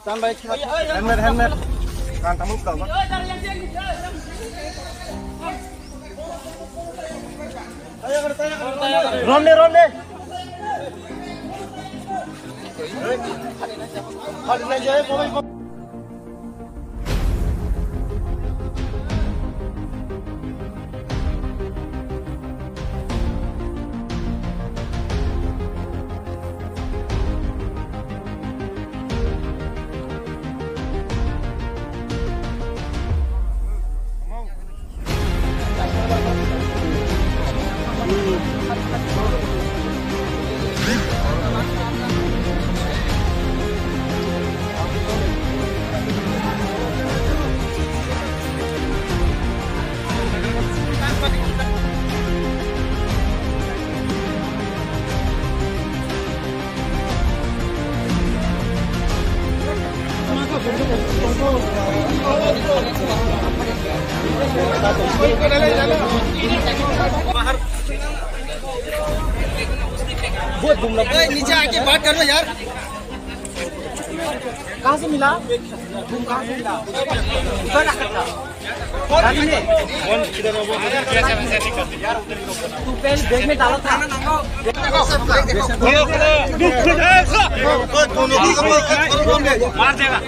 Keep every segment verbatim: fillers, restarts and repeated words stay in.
Helmet, helmet. Kan tamu ka ba? Rom de, rom de. ए, नीचे आके बात कर लो यार। कहाँ से मिला? तुम कहाँ से मिला? उधर रखा था। गाड़ी में। तू पहले बैग में डाला था। मार देगा।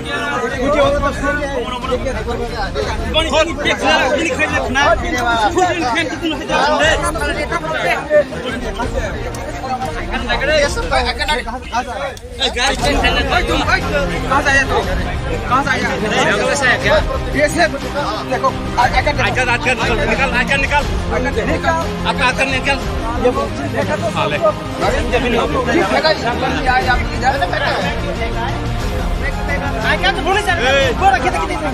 ये सब तो अकेला। ए, गाड़ी चेंज करना। भाई, तुम, भाई, कहाँ से आया तू? कहाँ से आया? ये से, देखो, आ, आइकर देखो। आइकर, आइकर निकाल, आइकर निकाल। आइकर देखो। आपका आइकर निकाल। ये वो, देखा तो साले। गाड़ी में जमीन हो गई। देखा, ये, ये, ये, ये, आइकर तो बोले सर। ए। बोला, कितने, कितने?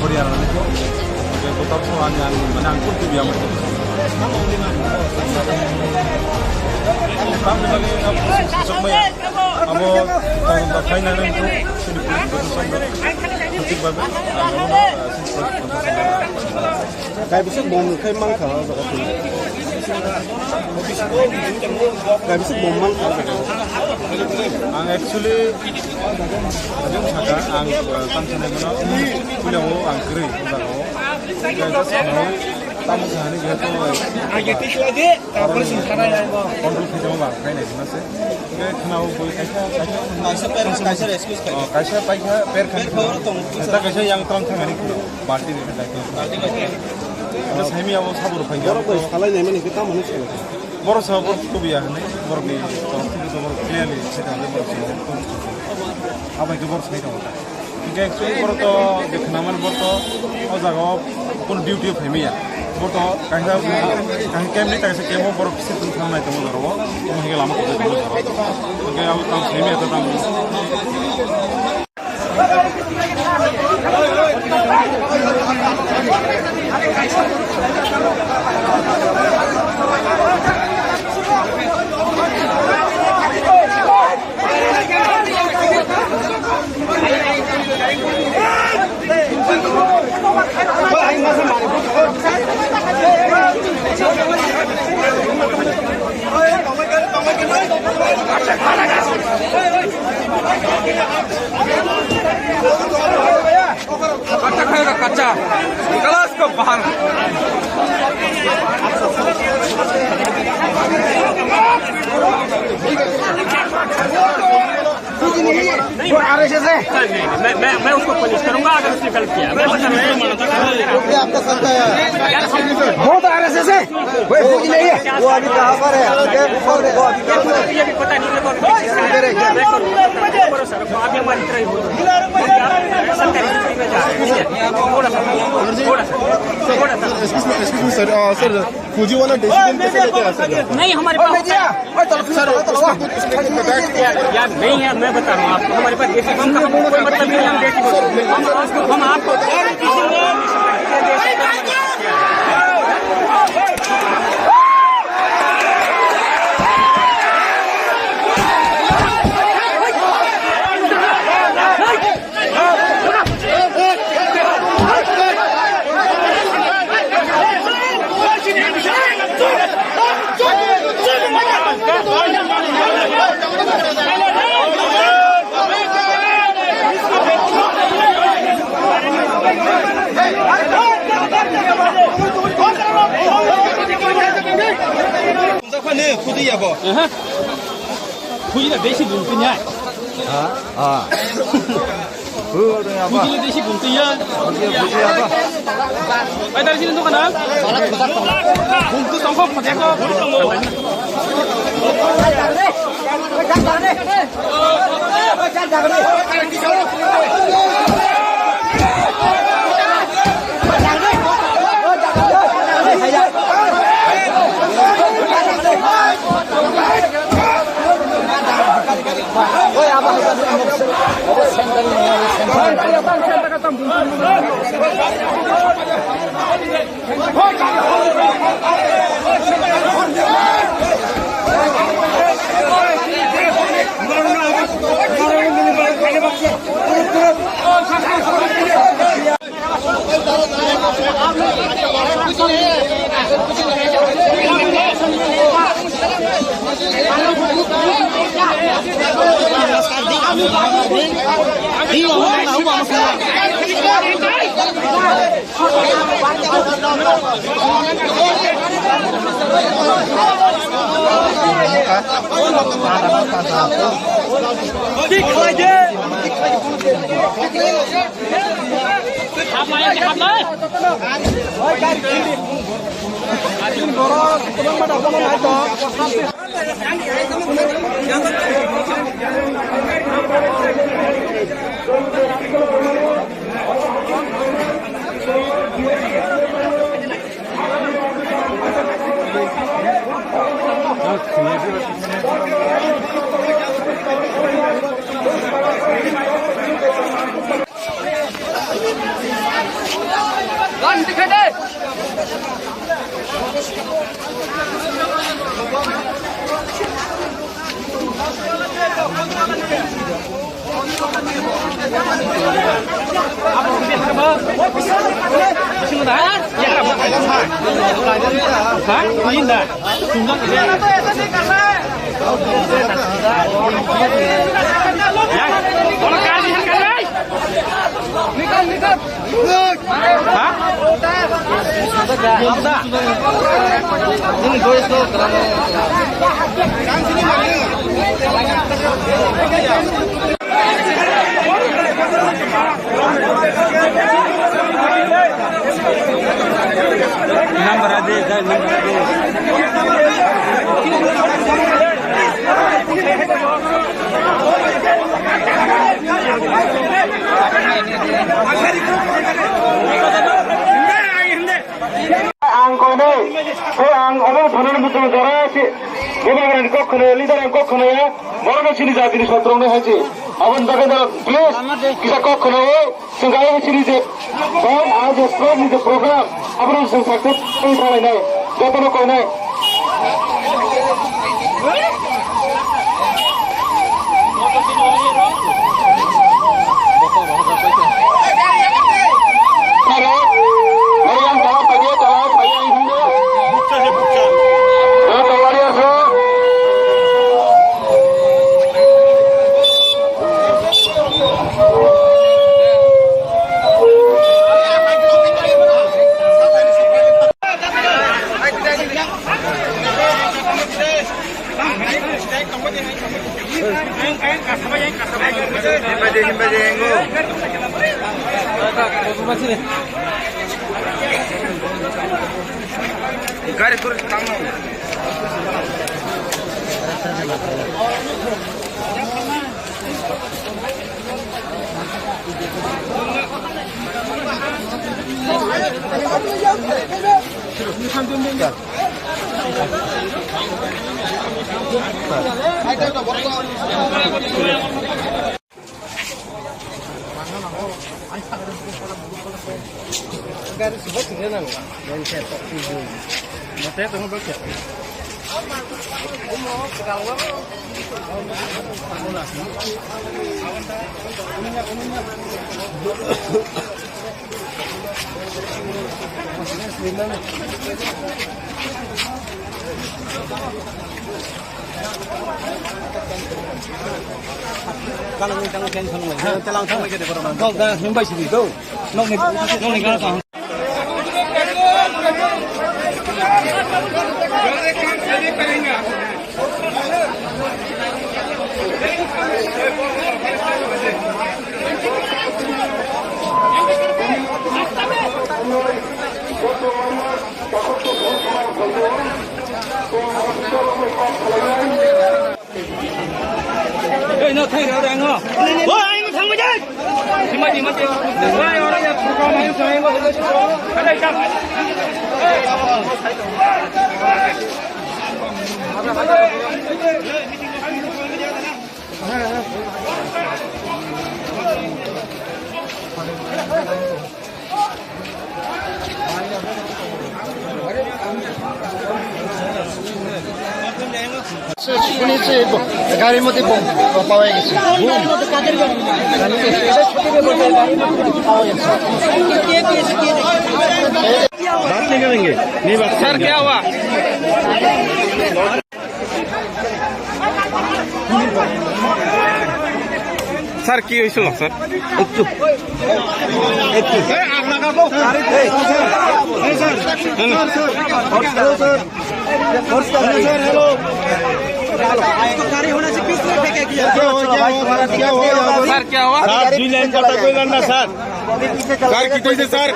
Horiana ni ko, hingke bo tabso ani, ani, mane, ang kurti biya mai. Tamni bagwi ang kusuk maya. Abo tong da khaina nang ko, sini police station da. Hati babu, ang abo, ah, sini police station da. Kaibisa bom khai mankha o jaga twi. Kaibisa bom mankha o jaga. Ang actually, ajang saka ang, uh, tang sanai mano, puila o ang kwrwi o jaga o. Kaisa sanai, tamo sani jehetu, uh, control khaijama ba khainai hwnna se. Hingke khwnao bui kaisa, kaisa, kaisa per, kaisa excuse khai. Oh, kaisa paikha per khai. Per khoro tong. Kaisa, kaisa yang tong thangani khwnao. Party ni khe daityo. Party ni khe. Ano saimi abo sabo rok phai. Borok bai salai nai mani khe tamo hwnwi salai. Borok sa borok tubuya hwnwi, borok ni borok tubu to borok clearly se tamo borok sa borok tubu. Abai khe borok sai tamo ta. Hingke actually borok to je khnaman borok to o jaga o kono duty o phai maya. Borok to kaisa, kaisa camp ni kaisa camp o borok se tong thang nai tamo jora o. Tamo hingke lama khe tamo jora o. Hingke abo tamo sai maya to tamo. कच्चा खाएगा, कच्चा। निकलो इसको बाहर। वो आरएसएस है। सर, नहीं, नहीं, मैं, मैं, मैं उसको पनिश करूंगा अगर उसने गलत किया। मैं बता रहा हूँ। वो भी आपका संत है। बहुत आरएसएस है। वो अभी कहाँ पर है? वो अभी कहाँ पर है? ये भी पता नहीं, मेरे को। मैं करूँ। सर, आप भी हमारी तरह ही हो। थोड़ा सा, थोड़ा सा, थोड़ा सा। Excuse me, excuse me, sir. Uh, sir, फौजी वाला डिसीजन कैसे लेते हैं, सर? नहीं, हमारे पास। सर, उसको, उसको, उसको बताया कि यार, यार, नहीं यार, मैं बता रहा हूँ आपको, हमारे पास देसी बम का हमको कोई मतलब नहीं है, हम देसी बम। हम आपको, हम आपको और किसी को Aha. Phuina besi bumtini ai. Ha? Ah. Phuina besi bumtini ya. Phuina besi apa? Ai, dari sini tuh, kenal? Bumtu tongkok pakai kok. Ang kono, ko ang obo phone ni muchung jora si, bubagrani kok khno, leader ang kok khno ya, borok no sini jati ni sotrong ni hai si. Aboni bagwi no please kisa kok khno o, chwng kaya sini je, bon a je strong ni je program, abono chwng success khlai nai, joto no koi nai. Gari tur tangno. Kalang tang ken thang lai. Telang thang lai ke de borok. Kok da himbai sidi do. Nokni, nokni kana tang. Ei, no, thang, thang, thang, no. Oi, ai, no, thang, bai, dai. Dima, dima, dima. Oi, ora, ya, thang, thang, thang, thang. Ada, ada. শুনেছি ব-, গাড়ির মধ্যে বোম পাওয়া গেছে। বোম। গাড়ির মধ্যে কাদের গাড়ি? গাড়ির মধ্যে পাওয়া গেছে। बात नहीं करेंगे, नहीं बात। सर, क्या हुआ? স্যার, কি হয়েছিল, স্যার? একটু, একটু। স্যার, কি হয়েছে, স্যার? স্যার, কি হয়েছে, sir?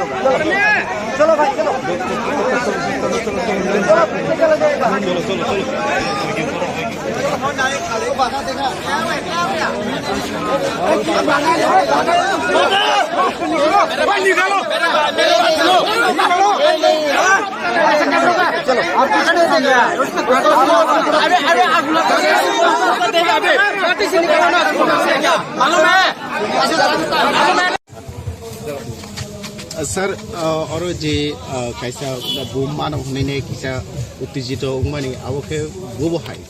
Sir, uh, oro je, uh, kaisa bum mano hwnwi kisa uttejito wngmani, abo khe bobo hai.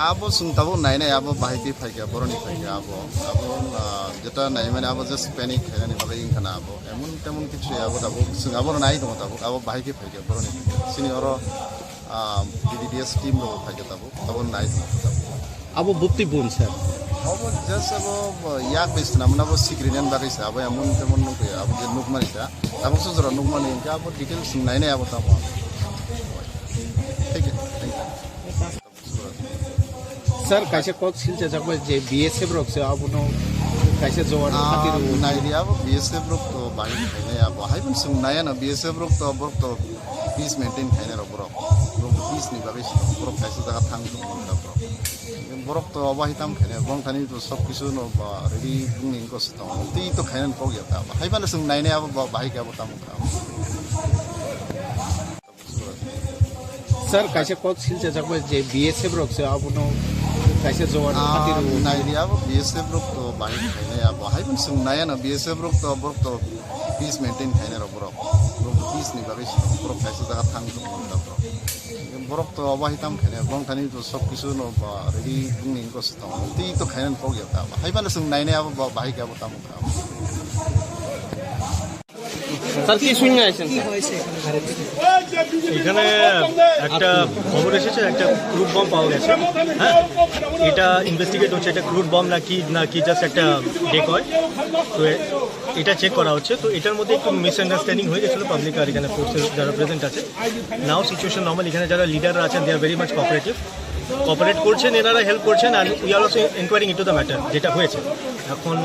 Abo chwng tabuk nainai, abo bahai khe phaikha, boroni phaikha abo. Abo, uh, jeta naimani abo just panic khainani bagwi wngkha na abo. Emon temon kichu ya abo tabuk, chwng abo nai tongo tabuk, abo bahai khe phaikha, boroni phaikha. Chini oro, uh, B D D S team rok phaikha tabuk, abo nai tongo tabuk. Abo bupti bun, sir. Abo just abo, uh, yak bai swnam na abo sikri nen bagwi sa, abo emon temon nukya, abo je nukmani sa, abo sujra nukmani, abo details nainai abo tamo. Thik hai, thank you. Sir, kaisa kok silchajak bai je B S F rok se abono kaisa jowan Ah, khati rw. Naidi abo B S F rok to bahai khainai abo. Hai pun sung naya na B S F rok to borok to peace maintain khainai rok borok. Borok to peace ni bagwi sung borok kaisa jaga thang tong borok. Borok to abo hai tam khainai borok thani to sob kisu no ba ready bung ni ko se tong. Tei to khainai kok ya ta. Hai pun sung nainai abo ba-, bahai khe abo tamo kha. Sir, kaisa kok silchajak bai je B S F rok se abono kaisa jowan Ah, khati rw. Naidi abo B S F rok to bahai khainai abo. Hai pun sung naya na B S F rok to borok to peace maintain khainai rok borok. Borok to peace ni bagwi sung borok kaisa jaga thang tong borok. Borok to abo hai tam khainai borok thani to sob kisu no ba ready bung ni ko se tong. Tei to khainai kok ya ta. Hai pun sung nainai abo ba-, bahai khe abo tamo kha. Sir, কি শুনে আইছেন, স্যার? এখানে একটা খবর এসেছে, একটা crude bomb পাওয়া গেছে। হ্যাঁ, এটা ইনভেস্টিগেট হচ্ছে, এটা ক্রুড বম নাকি, নাকি জাস্ট একটা ডেকয়। তো এ-, এটা চেক করা হচ্ছে। তো এটার মধ্যে একটু মিসআন্ডারস্ট্যান্ডিং হয়ে গেছিলো পাবলিক আর এখানে ফোর্সেস যারা প্রেজেন্ট আছে। নাও সিচুয়েশন নর্মাল, এখানে যারা লিডাররা আছেন, they are very much cooperative, cooperate করছেন, এনারা হেল্প করছেন, and we are also inquiring into the matter, যেটা হয়েছে। এখন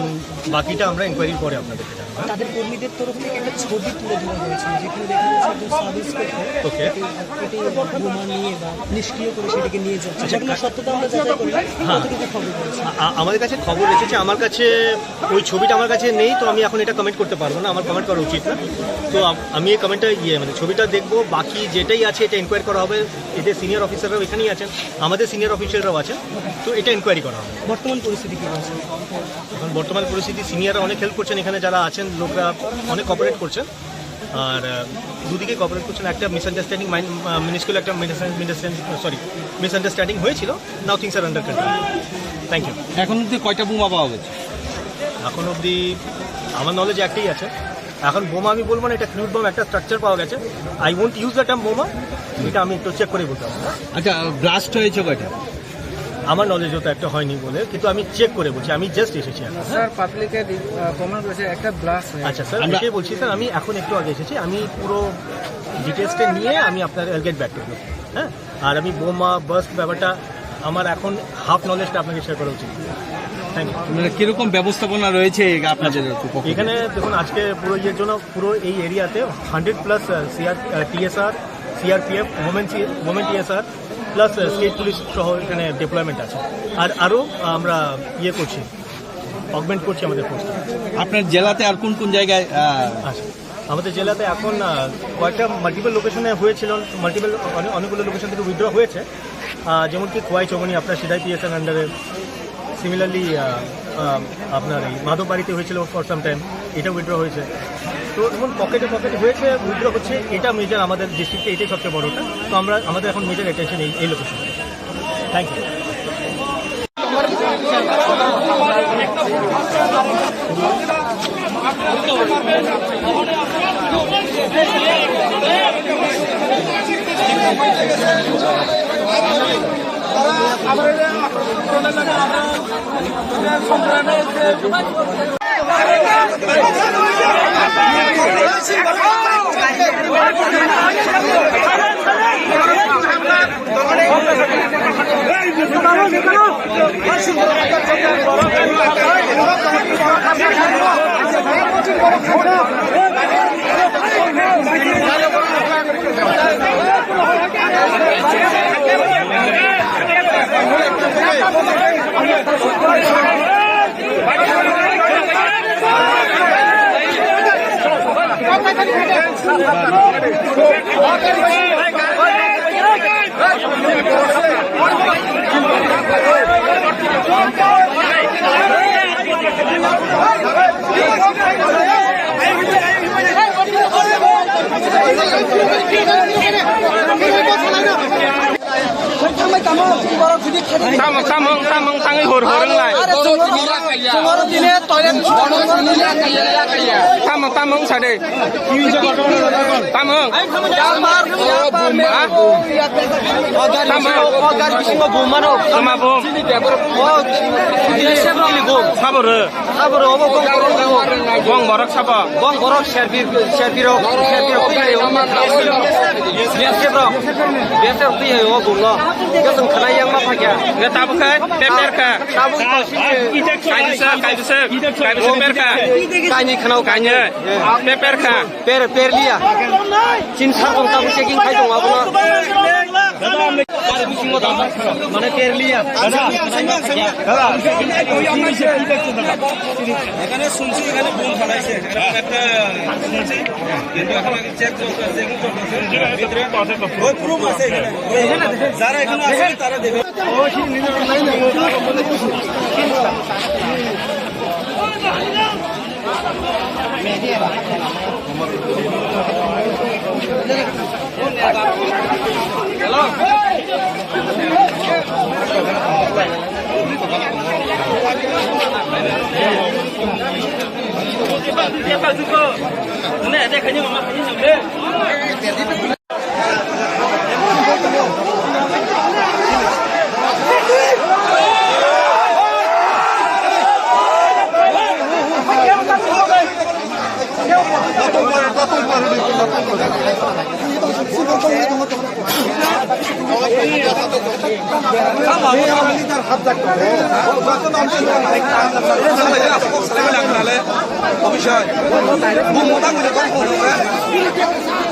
বাকিটা আমরা ইনকোয়ারির পরে আপনাদেরকে জানাবো। তাদের কর্মীদের তরফ থেকে একটা ছবি তুলে ধরা হয়েছে, যেখানে দেখা যাচ্ছে একজন সাব ইন্সপেক্টর ওকে। এটি, এটি বোমা নিয়ে বা নিষ্ক্রিয় করে সেটিকে নিয়ে যাচ্ছে। আচ্ছা, ঘটনার সত্যতা আমরা যাচাই করলাম। হ্যাঁ। কতটুকু খবর রয়েছে? আ-, আ-, আমাদের কাছে খবর এসেছে, আমার কাছে ওই ছবিটা আমার কাছে নেই, তো আমি এখন এটা কমেন্ট করতে পারবো না, আমার কমেন্ট করা উচিত না। তো আম-, আমি এই কমেন্টটা, ইয়ে, মানে, ছবিটা দেখবো, বাকি যেটাই আছে এটা ইনকোয়ারি করা হবে। এদের সিনিয়র অফিসাররাও এখানেই আছেন, আমাদের সিনিয়র অফিসাররাও আছেন, তো এটা ইনকোয়ারি করা হবে। বর্তমান পরিস্থিতি কি রয়েছে? এখন বর্তমান পরিস্থিতি, সিনিয়ররা অনেক হেল্প করছেন, এখানে যারা আছেন লোকরা অনেক কোঅপারেট করছেন, আর, আহ, দুদিকে কোঅপারেট করছেন। একটা মিসআন্ডারস্ট্যান্ডিং, মাইন-, আহ, মিনিস্কুল একটা মিসআন্ডারস্ট্যান্ডিং, সরি, মিসআন্ডারস্ট্যান্ডিং হয়েছিল। Now things are under control. Thank you. এখন অবধি কয়টা বোমা পাওয়া গেছে? এখন অবধি আমার নলেজে একটাই আছে। এখন বোমা আমি বলবো না, এটা ক্রুড বম, একটা স্ট্রাকচার পাওয়া গেছে। I won't use the term বোমা, এটা আমি একটু চেক করে বলতে পারবো। আচ্ছা, ব্লাস্ট হয়েছে কয়টা? আমার নলেজে তো একটা হয়নি বলে, কিন্তু আমি চেক করে বলছি, আমি জাস্ট এসেছি এখন। স্যার, পাবলিকে দি-, আহ, কমেন্ট করেছে একটা ব্লাস্ট হয়েছে। আচ্ছা স্যার, আমরা এটাই বলছি স্যার, আমি এখন একটু আগে এসেছি, আমি পুরো ডিটেলসটা নিয়ে আমি আপনার গেট ব্যাক করবো। হ্যাঁ, আর আমি বোমা বার্স্ট ব্যাপারটা আমার এখন হাফ নলেজটা আপনাকে শেয়ার করা উচিত। Thank you. মানে, কিরকম ব্যবস্থাপনা রয়েছে এই আপনাদের পক্ষ থেকে? এখানে দেখুন, আজকে পুরো ইয়ের জন্য পুরো এই এরিয়াতে hundred plus CR, TSR, CRPF, women, women TSR plus state police সহ এখানে ডিপ্লয়মেন্ট আছে। আর আরও আমরা ইয়ে করছি, অগমেন্ট করছি আমাদের ফোর্স। আপনার জেলাতে আর কোন কোন জায়গায়, আহ, আচ্ছা, আমাদের জেলাতে এখন, আহ, কয়েকটা মাল্টিপল লোকেশনে হয়েছিল, মাল্টিপল, অনেক, অনেকগুলো লোকেশন থেকে উইথড্র হয়েছে। আহ, যেমন কি খোয়াই চৌমনি আপনার সিধাই পিএসএন আন্ডারে, সিমিলারলি আপনার এই মাধববাড়িতে হয়েছিল ফর সাম টাইম, এটা উইথড্র হয়েছে। তো এমন পকেটে পকেটে হয়েছে, উইথড্র হচ্ছে, এটা মেজর আমাদের ডিস্ট্রিক্টে, এটাই সবচেয়ে বড়টা। তো আমরা, আমাদের এখন মেজর অ্যাটেনশন এই, এই location. Thank you. Tamung, tamung, tamung, tangwi hor, hor, wng lai. Tamung, tamung, sa de. Tamung. Ha? Tamung. Tama bom. Sabo rw. Sabo rw, obo bong borok rw. Bong borok sabo. Bong borok serbir, serbir rok, serbir rok twi hai o. B S F rok. B S F rok twi hai o bung no. Keseng khwnai yang ma phakya. Nge tabuk khai, peper kha. Tabuk to sini. Kaibisa, kaibisa, kaibisa per kha. Kaini khwnao kaini. Kaini. Peper kha. Per, per liya. Chin sar tong tabuk checking khai tong abono. Mane per liya. এখানে শুনছি, এখানে বোম ফালাইছে, এরকম একটা শুনছি, কিন্তু এখন আগে চেক চলছে, চেকিং চলছে। ভিতরে ওই প্রুফ আছে এখানে, ওই যারা এখানে আছে তারা দেখে।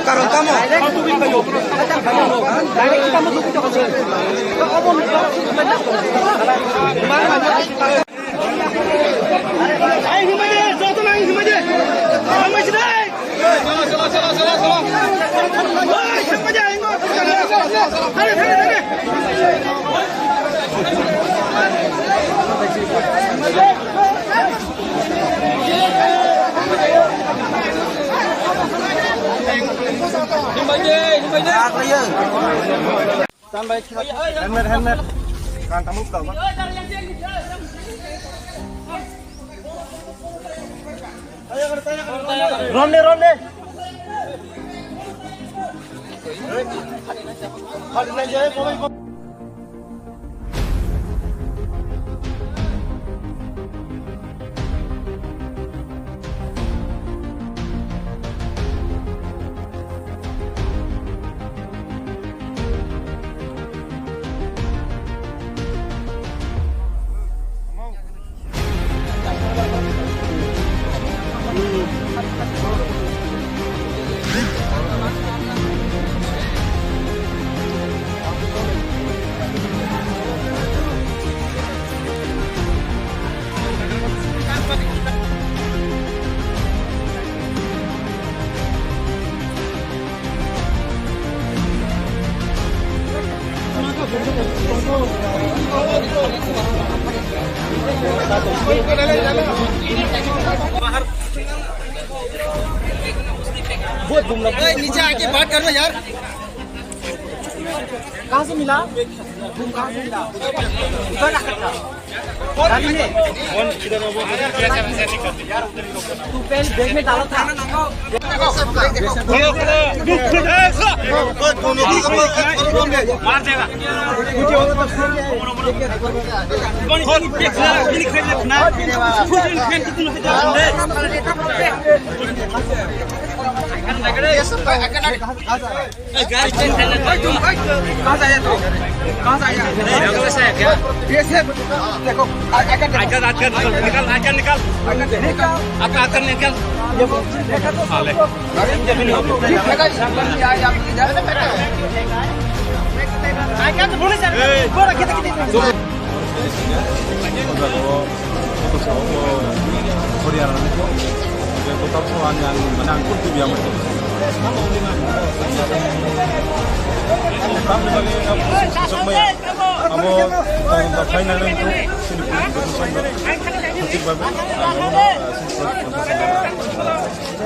Karon tamo? Helmet, helmet. Kan tamu ka ba? Rom de, rom de. बहुत घूमना। ए, नीचे आके बात करना यार। कहाँ से मिला? तुम कहाँ से मिला? उधर रखा था। गाड़ी में। तू पहले बैग में डाला था। मार देगा। गाड़ी चेंज करना। भाई, तुम, भाई, कहाँ से आया तू? कहाँ से आया? नहीं, रंग से आया क्या? ये से, देखो, आ, आइकार्ड, आइकार्ड, आइकार्ड निकाल, निकाल, आइकार्ड निकाल। आइकार्ड देखो। आपका आइकार्ड निकाल। ये देखा तो हाँ, ले। ये भी नहीं होगा। आइकार्ड तो बोले सर, बोला कितने, कितने। Kotor sao bo Horiana ni ko. Kotor sao ang, ang, mane ang kurti biya mo. Tam ni mane ang sok maya. Amo tong da final ni ko. Sini ko. Sini ko.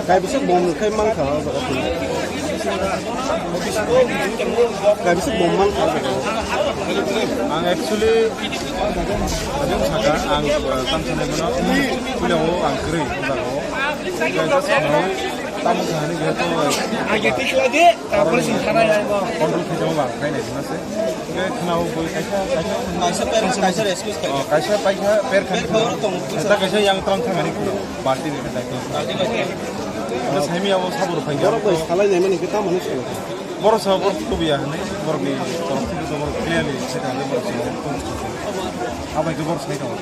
Kaibisa bom khai mankha o jaga o. Kaibisa bom mankha o jaga o. Ang actually, ang saka, ang, uh, tam sanai mano, puila o ang kwrwi o jaga o. Kaisa sanai, tam sanai biya to, control khe jama bang khai nai se. Hwnkhe khwnao bui kaisa, kaisa, kaisa parents, kaisa rescue khai. Oh, kaisa paikha, per khan. Per khoro tong. Kaisa, kaisa yang tong thangani khwnao. Party ni khe daitw. Party ni khe. Ano saimi abo sabur phai. Borok bai salai nai mani khe tamo ni salo. Borok sa borok tubiya hwnwi, borok ni borok thik to borok clearly se thangwi borok sa. Abai khe borok sai tongo.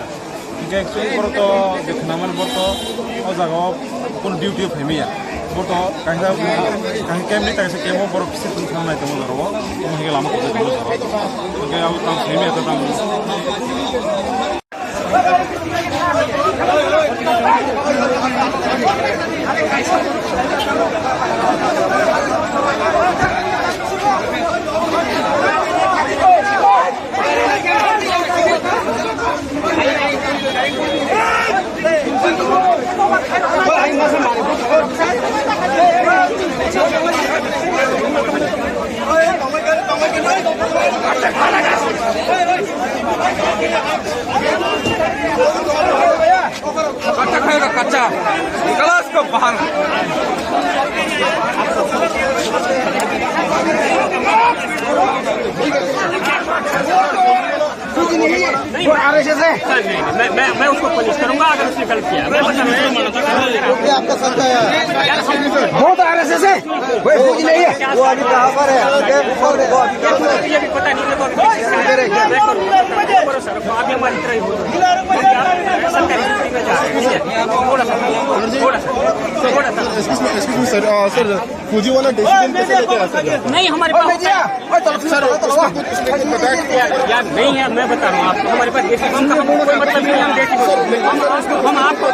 Hwnkhe actually borok to je khwnamani borok to o jaga o kunu duty o phaimaya. Borok to kaisa, kaisa camp ni kaisa camp o borok se thung thang nai tongo jora o. Omo hwnkhe lama khe tongo jora o. Hwnkhe abo tamo phaimaya to tamo. Kacha khai ra kacha. Kelas ko bahar. वो आरएसएस है। सर, नहीं, नहीं, मैं, मैं, मैं उसको पनिश करूंगा अगर उसने गलत किया। मैं बता रहा हूँ। ये आपका साथ है। बहुत आरएसएस है। भाई, वो नहीं है। वो अभी कहाँ पर है? वो अभी कहाँ पर है? ये भी पता नहीं, ये तो अभी मैं करूंगा। सर, आप ये हमारी तरह ही हो। सरकारी नौकरी में जा रहे हैं, ठीक है? थोड़ा सा, थोड़ा सा, थोड़ा सा। Excuse me, excuse me, sir. Uh, sir, फौजी वाला डिसीजन कैसे लेके आ सकते हैं? नहीं, हमारे पास होता है। सर, उसमें कुछ, उसमें कुछ बताया कि यार, यार, नहीं है, मैं बता रहा हूँ आपको, हमारे पास डिसीजन का हमको कोई मतलब नहीं है, हम देसी लोग। हम, हम आपको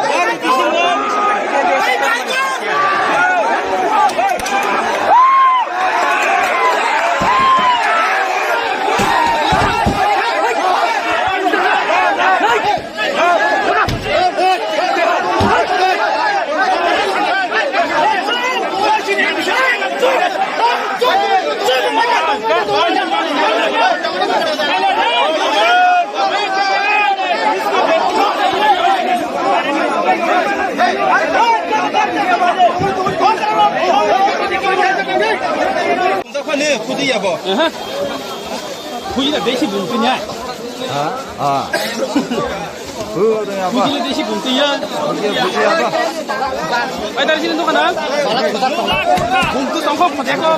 Aha. Khuji da besi bumtini ai. Ha? Ah. Khuji da besi bumtini ya. Ai, dari sini tuh kana. Bumtu tongkok, khuji ko.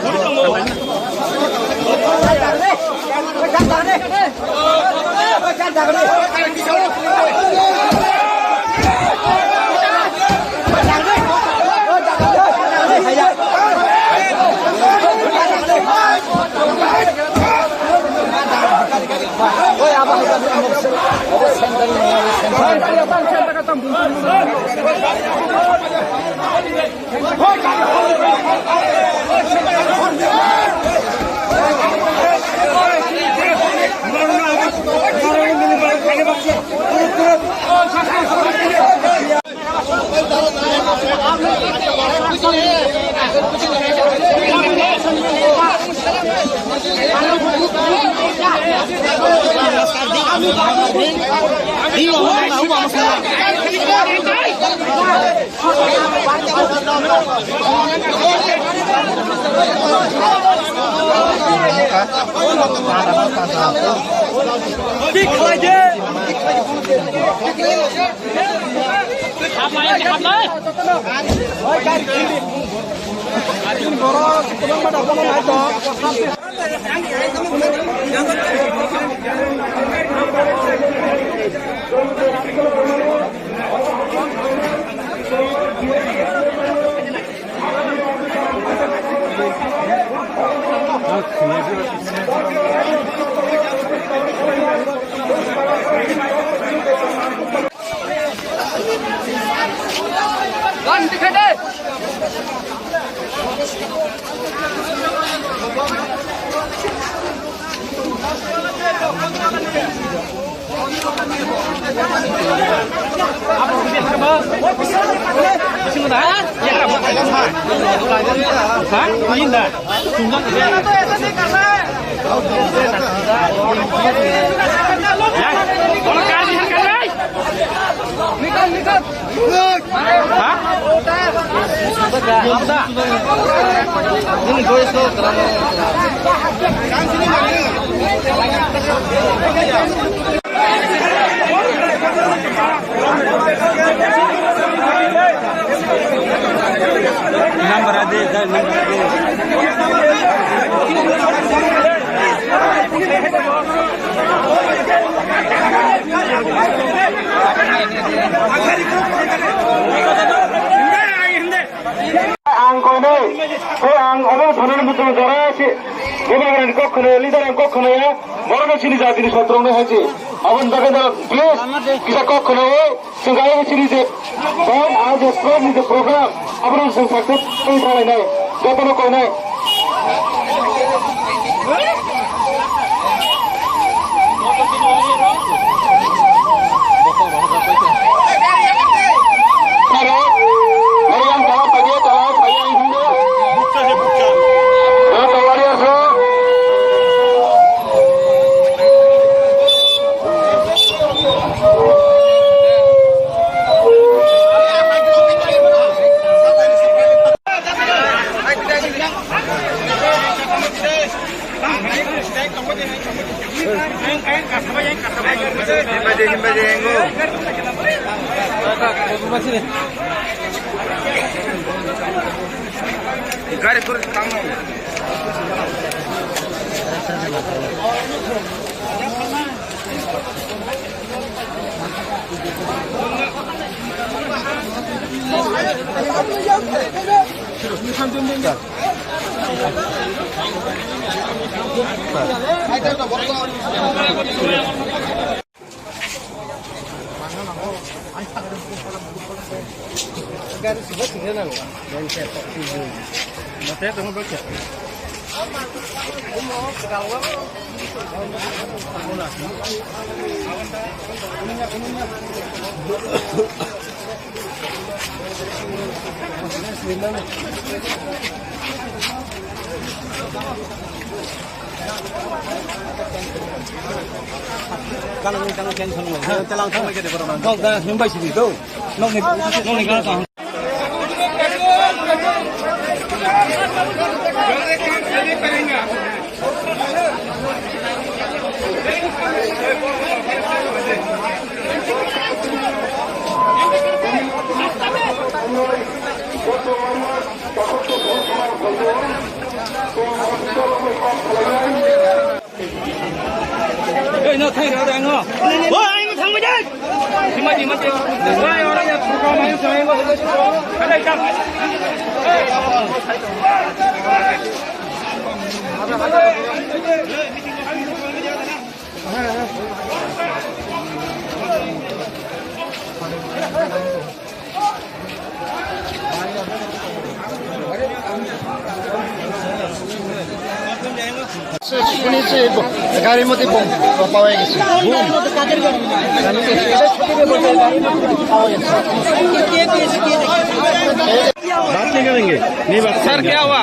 Ang koinai, khe ang obo sanani muchung jora se, bubagrani kok khwnaya, leader ang kok khwnaya, borokno chini jatini sotrokno hai se. Aboni bagwi no please kisa kok khwnao, chwng kaiwi chini je band, ang je program ni je program, abono chwng success wngwi thanglainai, jotono koinai. Gari kur tamo. Ei, no, thang rw, thang rw. O, ai, no, thang bai dai. Himba, himba, himba. Oi, ora ya, thang rw, thang rw. Kadai, kadai. Gari mati bom, pawa gisi. Bom. Baat nahi karenge. Nahi baat karenge. Sir, kya hua?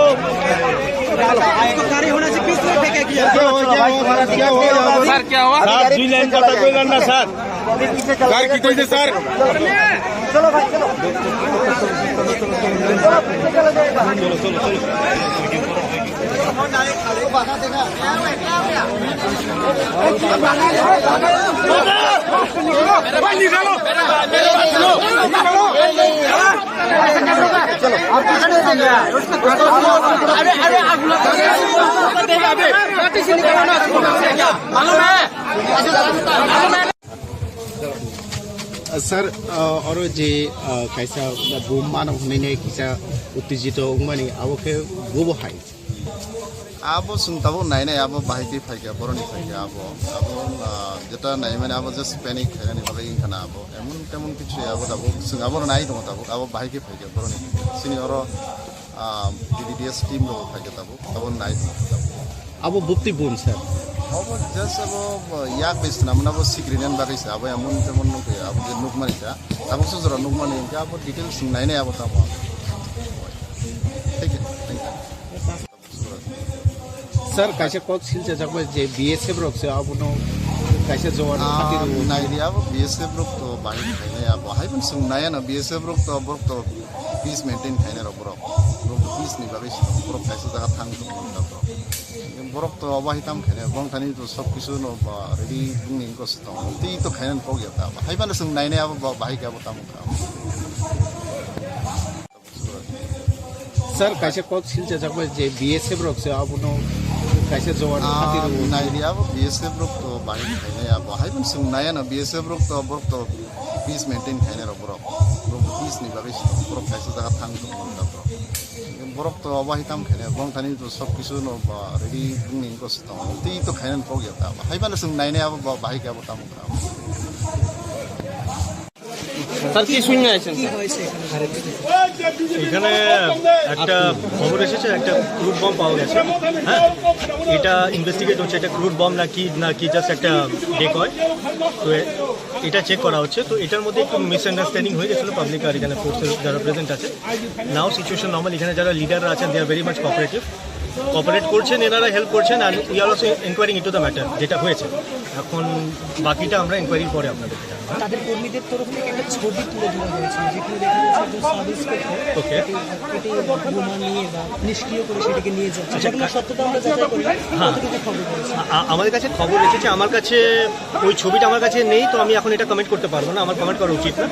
इसको गाड़ी होने से किस तरह फेंका गया? क्या हो गया? क्या हो गया? सर, क्या हुआ? साहब, दुई लाइन बात बोल रहा ना, सर। सर, किधर से, सर? चलो भाई, चलो। चलो, पीछे चलो जाएगा। Sir, uh, oro je, uh, kaisa bum mano hwnwi kisa uttijito wngmani, abo khe bobo hai. Abo chwng tabuk nainai, abo bahai khe phaikha, boroni phaikha abo. Abo, ah, jeta naimani abo just panic khainani bagwi wngkha na abo. Emon temon kichu abo tabuk chwng abo nai tongo tabuk, abo bahai khe phaikha boroni. Chini oro, ah, D D D S team rok phaikha tabuk, abo nai tongo tabuk. Abo bukti bun, sir. Abo just abo, ah, yak bai swnamna abo sikrinan bagwi se, abo emon temon nukya, abo je nukmani kha. Tabuk se jora nukmani hwnkhe abo details chwng nainai abo tamo. Thank you. Thank you. Sir, kaisa kok silchajak bai je B S F rok se abono kaisa jowan Ah, khati rwo. Naidi abo B S F rok to bahai khainai abo. Hai pun sung naya na B S F rok to borok to peace maintain khainai rok borok. Borok to peace ni bagwi se borok kaisa jaga thang tong borok. Borok to abo hai tam khainai borok thani to sob kisu no ba ready bung ni kos tong. Tei to khainai kok ya ta. Hai pun sung nainai abo ba-, bahai khe abo tamo kha. Sir, kaisa kok silchajak bai je B S F rok se abono kaisa jowan Ah, khati rwo. Naidi abo B S F rok to bahai khainai abo. Hai pun sung naya na B S F rok to borok to peace maintain khainai rok borok. Borok peace ni bagwi se borok kaisa jaga thang tong borok. Borok to abo hai tam khainai borok thani to sob kisu no ba ready bung ni kos tong. Tei to khainai kok ya ta. Hai pun sung nainai abo ba-, bahai khe abo tamo kha. Sir, কি শুনে আছেন, স্যার? এখানে একটা খবর এসেছে, একটা crude bomb পাওয়া গেছে। হ্যাঁ, এটা ইনভেস্টিগেট হচ্ছে, এটা ক্রুড বম নাকি, নাকি জাস্ট একটা ডেকয়। তো এ-, এটা চেক করা হচ্ছে। তো এটার মধ্যে একটু মিসআন্ডারস্ট্যান্ডিং হয়ে গেছিলো পাবলিক আর এখানে ফোর্সের যারা প্রেজেন্ট আছে। নাও সিচুয়েশন নর্মাল, এখানে যারা লিডাররা আছেন, they are very much cooperative. Cooperate করছেন, এনারা হেল্প করছেন, আর we are also inquiring into the matter, যেটা হয়েছে। এখন বাকিটা আমরা ইনকোয়ারির পরে আপনাদেরকে জানাবো। তাদের কর্মীদের তরফ থেকে একটা ছবি তুলে ধরা হয়েছে, যেখানে দেখা যাচ্ছে একজন সাব ইন্সপেক্টর ওকে। এটি, এটি বোমা নিয়ে বা নিষ্ক্রিয় করে সেটাকে নিয়ে যাচ্ছে। আচ্ছা, ঘটনার কা- সত্যতা আমরা যাচাই করি। হ্যাঁ। কতটুকু খবর রয়েছে? আ-, আ-, আমাদের কাছে খবর এসেছে, আমার কাছে ওই ছবিটা আমার কাছে নেই, তো আমি এখন এটা কমেন্ট করতে পারবো না, আমার কমেন্ট করা উচিত না।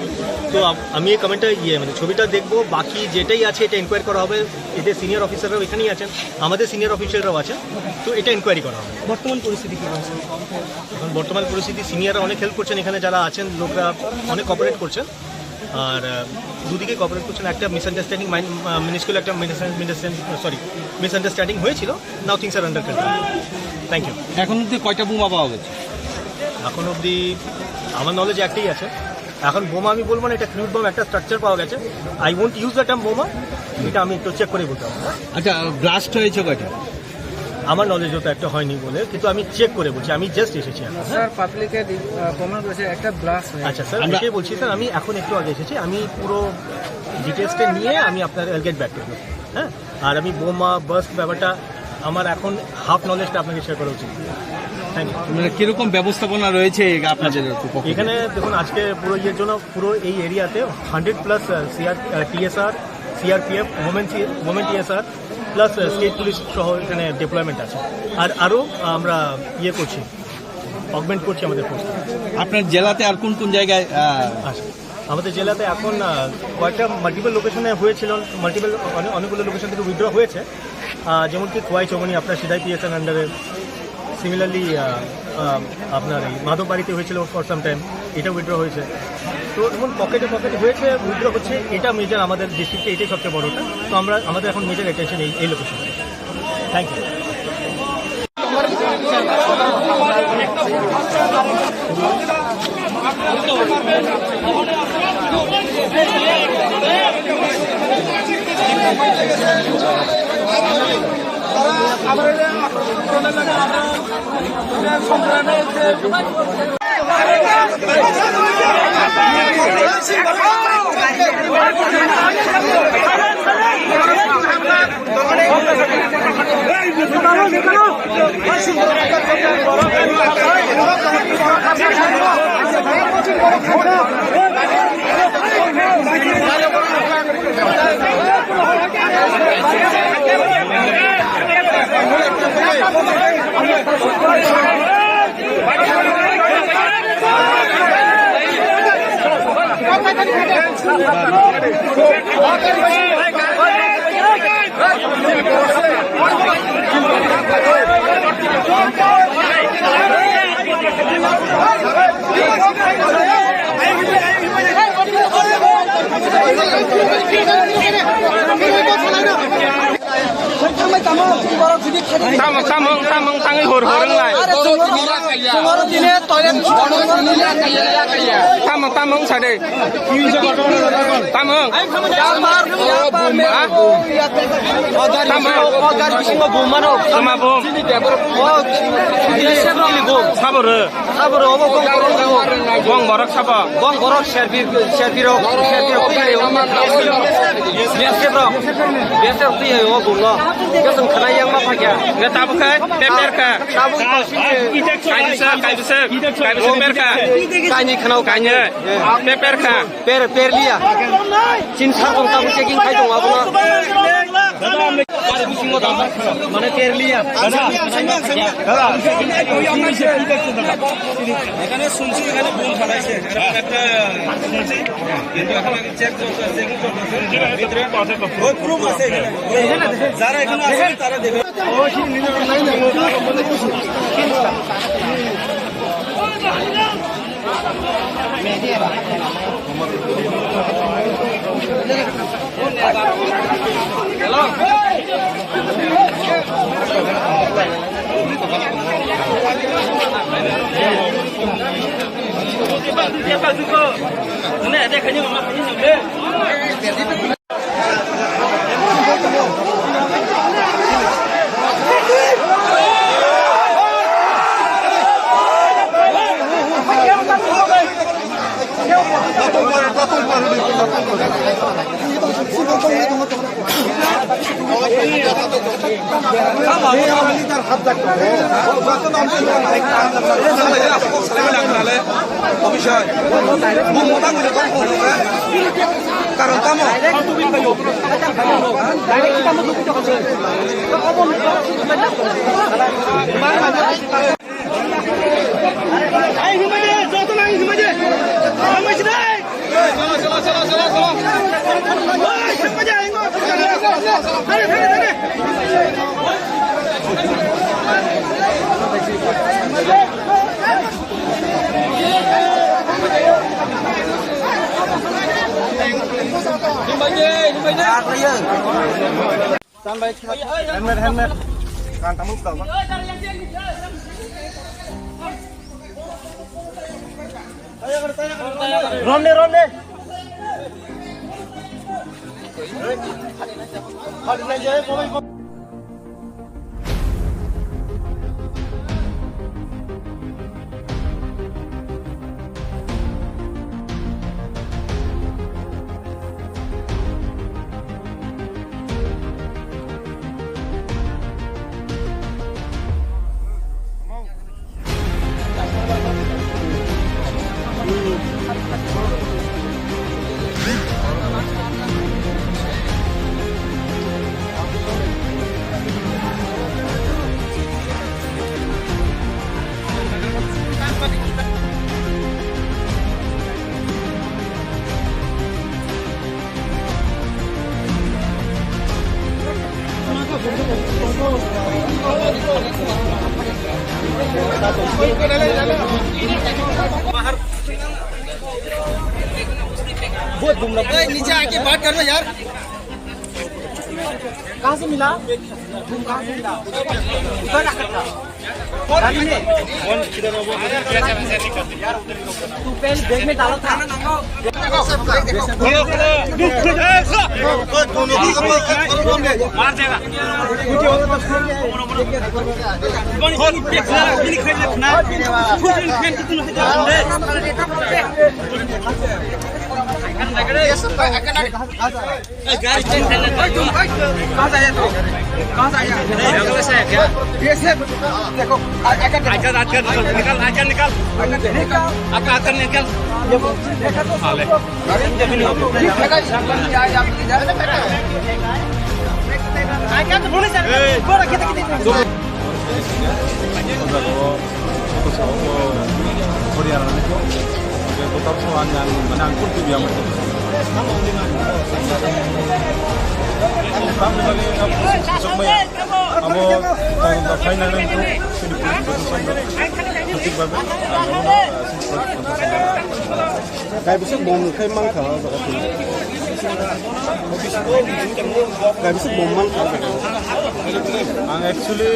তো আ-, আমি এই কমেন্টটা, ইয়ে, মানে, ছবিটা দেখবো, বাকি যেটাই আছে এটা ইনকোয়ারি করা হবে। এদের সিনিয়র অফিসাররাও এখানেই আছেন, আমাদের সিনিয়র অফিসাররাও আছেন, তো এটা ইনকোয়ারি করা হবে। বর্তমান পরিস্থিতি কি রয়েছে? এখন বর্তমান পরিস্থিতি, সিনিয়ররা অনেক হেল্প করছেন, এখানে যারা আছেন লোকরা অনেক কোঅপারেট করছেন। আর, আহ, দুদিকে কোঅপারেট করছেন। একটা মিসআন্ডারস্ট্যান্ডিং, মাইন-, আহ, মিনিসকিউল একটা মিসআন্ডারস্ট্যান্ডিং, সরি, মিসআন্ডারস্ট্যান্ডিং হয়েছিল। Now things are under control. Thank you. এখন অব্দি কয়টা বোমা পাওয়া গেছে? এখন অবধি আমার নলেজে একটাই আছে। এখন বোমা আমি বলবো না, এটা ক্রুড বম, একটা স্ট্রাকচার পাওয়া গেছে। I won't use the term বোমা, এটা আমি একটু চেক করে বলতে পারবো। আচ্ছা, ব্লাস্ট হয়েছে কয়টা? আমার নলেজে তো একটা হয়নি বলে, কিন্তু আমি চেক করে বলছি, আমি জাস্ট এসেছি এখন। স্যার, পাবলিকে দি-, আহ, কমেন্ট করেছে একটা ব্লাস্ট হয়েছে। আচ্ছা স্যার, আমরা এটাই বলছি স্যার, আমি এখন একটু আগে এসেছি, আমি পুরো ডিটেলসটা নিয়ে আমি আপনার গেট ব্যাক করবো। হ্যাঁ, আর আমি বোমা বার্স্ট ব্যাপারটা আমার এখন হাফ নলেজটা আপনাকে শেয়ার করা উচিত। Thank you. মানে, কিরকম ব্যবস্থাপনা রয়েছে আপনাদের পক্ষ থেকে? এখানে দেখুন, আজকে পুরো ইয়ের জন্য পুরো এই এরিয়াতে hundred plus CR, TSR, CRPF, women C-, women TSR plus state police সহ এখানে ডিপ্লয়মেন্ট আছে। আর আরও আমরা ইয়ে করছি, অগমেন্ট করছি আমাদের ফোর্স। আপনার জেলাতে আর কোন কোন জায়গায়, আহ, আচ্ছা, আমাদের জেলাতে এখন, আহ, কয়েকটা মাল্টিপল লোকেশনে হয়েছিল, মাল্টিপল অনেক, অনেকগুলো লোকেশন থেকে উইথড্র হয়েছে। আহ, যেমন কি খোয়াই চৌমনি আপনার সিদাই পিএসএন আন্ডারে, সিমিলারলি, আহ, আহ, আপনার এই মাধববাড়িতে হয়েছিল ফর সাম টাইম, এটা উইথড্র হয়েছে। তো এমন পকেটে পকেটে হয়েছে, উইথড্র হচ্ছে, এটা মেজর আমাদের ডিস্ট্রিক্টে, এটাই সবচেয়ে বড়টা। তো আমরা, আমাদের এখন মেজর অ্যাটেনশন এই, এই লোকেশনে। Thank you. Tamo, tamo, tamo, tangwi hor, hor, wng lai. Tamo, tamo, wng sa de. Tamo. Ha? Tamo. Tama bum. Sabo rw. Bong borok sabo. Bong borok serbi, serbi rok, serbi rok twi hai o. B S F rok. B S F rok twi hai o bum no. Kesung khwnai yang ma phakya. Nge tabuk khai, peper kha. Tabuk. Kaibisa, kaibisa, kaibisa per kha. Kaini khwnao. Kaini. Peper kha. Per, per liya. Chin sa tong tabuk checking khai tong abo no. Mane per liya. এখানে শুনছি এখানে বোম ফালাইছে, এরকম একটা শুনছি, কিন্তু এখন আগে চেক চলছে, চেকিং চলছে। ভিতরে ওই প্রুফ আছে এখানে। ওই যারা এখানে আছে তারা দেখে। Karon tamo? Helmet, helmet. Kan tamu ka ba? Ronde, ronde. ए, नीचे आके बात कर लो यार। कहाँ से मिला? तुम कहाँ से मिला? उधर जाकर था। तू पहले बैग में डाला था। मार देगा। गाड़ी चेंज कर लेते हैं। कहाँ से आया तू? कहाँ से आया? नहीं, बगल से है क्या? ये से, देखो, आ-, आकर देखो। आकर, आकर निकाल, निकाल, आकर निकाल। आकर देखो। आकर, आकर निकाल। ये वो, देखा तो हाँ, ले। सब लोग। देखा, ये, ये, ये, ये, आकर तो बोले सर, ए। बोला, कितने, कितने? Abo tong tong khainai nangkuk, chini police protection rok thik bai bai, ang bono, ah, chini police protection rok. Kaisa bom khai mankha o jaga twi. Kaisa bom mankha o jaga. Ang actually,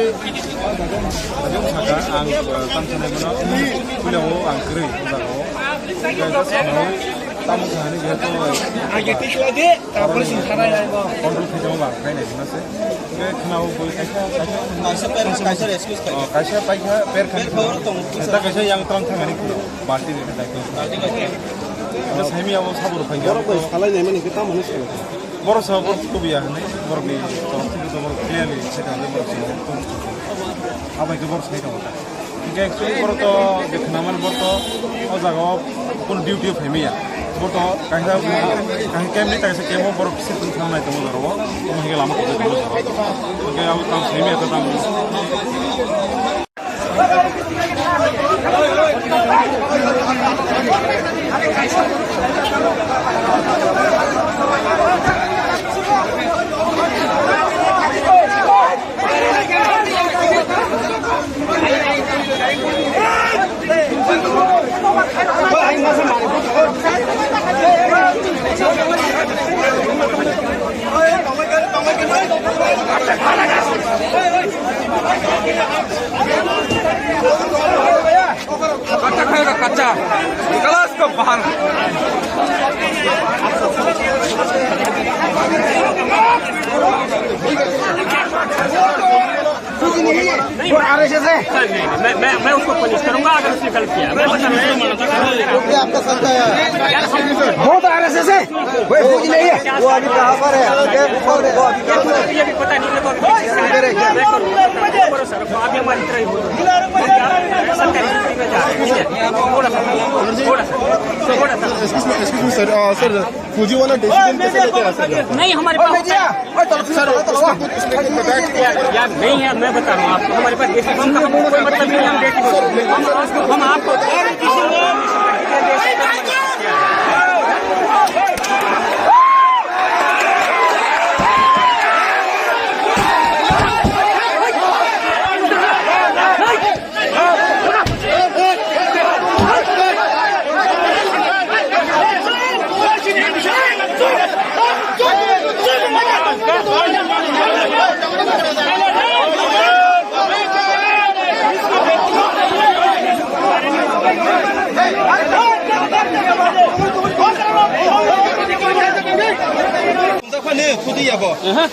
ang, ah, tang sanai bono, puila o ang kwrwi o jaga o. Tamo kahani jehetu, ah, control khaitamo ba khainai hwnna se. Hwnkhe khwnao bui kaisa, kaisa, kaisa parents, kaisa rescue khai. Oh, kaisa paikha per khani. Per khoro tong. Da kaisa yang tong thangani khwno. Balti ni daito. Balti ni. Abo saimi abo sabur phai. Borok bai salai nai mani khe tamo hwnwi salo. Borok sa borok kubiya hwnwi borok ni torok thik to borok clearly se ta borok sa. Abai khe borok sai tongo. Hingke actually borok to je khwnaman borok to o jaga o kun duty o phaimaya. Borok to kaisa, kaisa camp ni kaisa camp o borok sir tong thang nai tongo jora o. Omo hingke lama tong tongo jora o. Hingke abo tang phaimaya to tang. कच्चा खाएगा, कच्चा। क्लास को बाहर। वो आरएसएस है। सर, नहीं, नहीं, मैं, मैं, मैं उसको पनिश करूंगा अगर उसने गलत किया। मैं बता रहा हूँ। वो क्या आपका संस्था है? बहुत आरएसएस है। वो अभी कहाँ पर है? वो अभी कहाँ पर है? वो अभी कहाँ पर है? ये भी पता नहीं, मेरे को अभी किसी से मैं करूंगा। सर, वो अभी हमारी तरह ही हो। सरकारी नौकरी में जा रहे हैं। थोड़ा सा, थोड़ा सा, थोड़ा सा। Excuse me, excuse me, sir. Uh, sir, फौजी वाला डिसीजन कैसे लेके आ सकते हैं? नहीं, हमारे पास होता है। सर, उसमें कुछ, उसमें कुछ बताया कि यार, यार, नहीं है, मैं बता रहा हूँ आपको, हमारे पास डिसीजन का हमको कोई मतलब नहीं है, हम डिसीजन, हम, हम आपको Aha.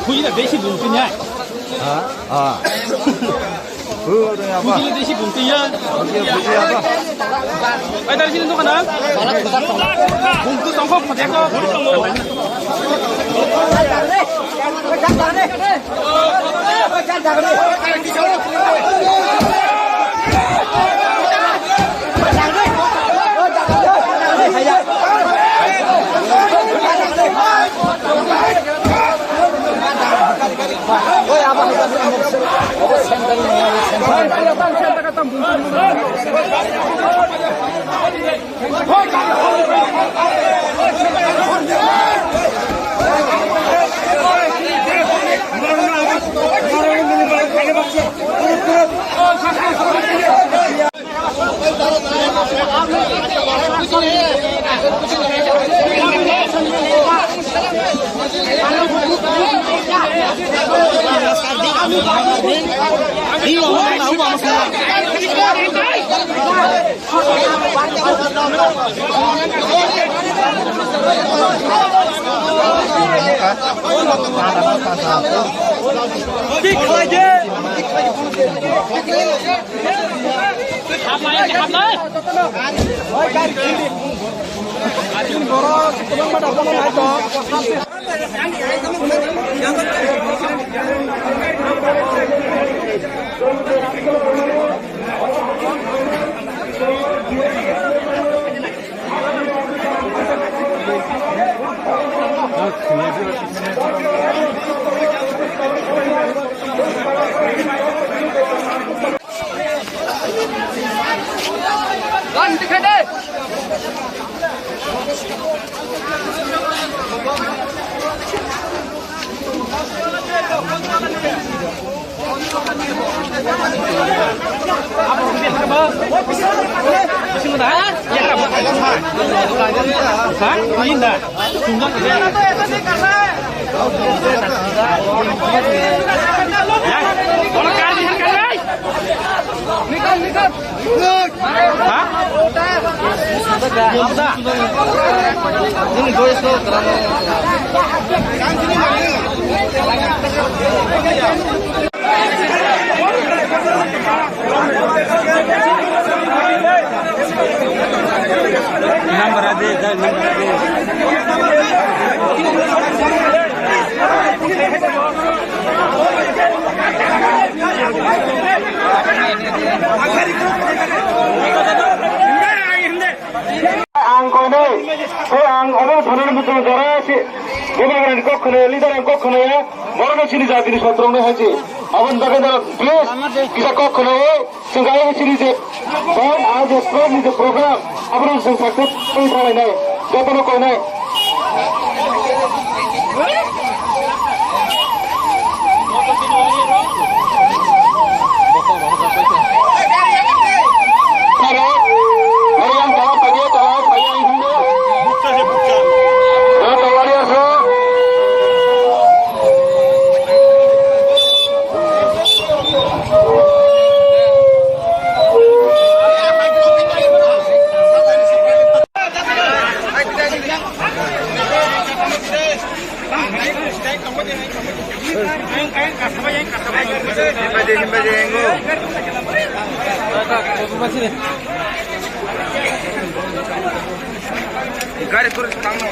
Khuji na besi bumtwi nai. Ha? Ah. Khuji na besi bumtwi ya. Ai, dari sini tuh kana. Bumtwi tongkok, khuji ko. Ang koinai, tei ang obo thani muchung jora se, bubagrani kok khwnaya, leader ni kok khwnaya, borokno chini jatini sotrokno hai se. Aboni bagwi no please kisa kok khwnai, chwng kaiwi chini je band, ah, je program ni je program, abono chwng success khlai thanglai nai, jotono koinai. Gari pura tangma.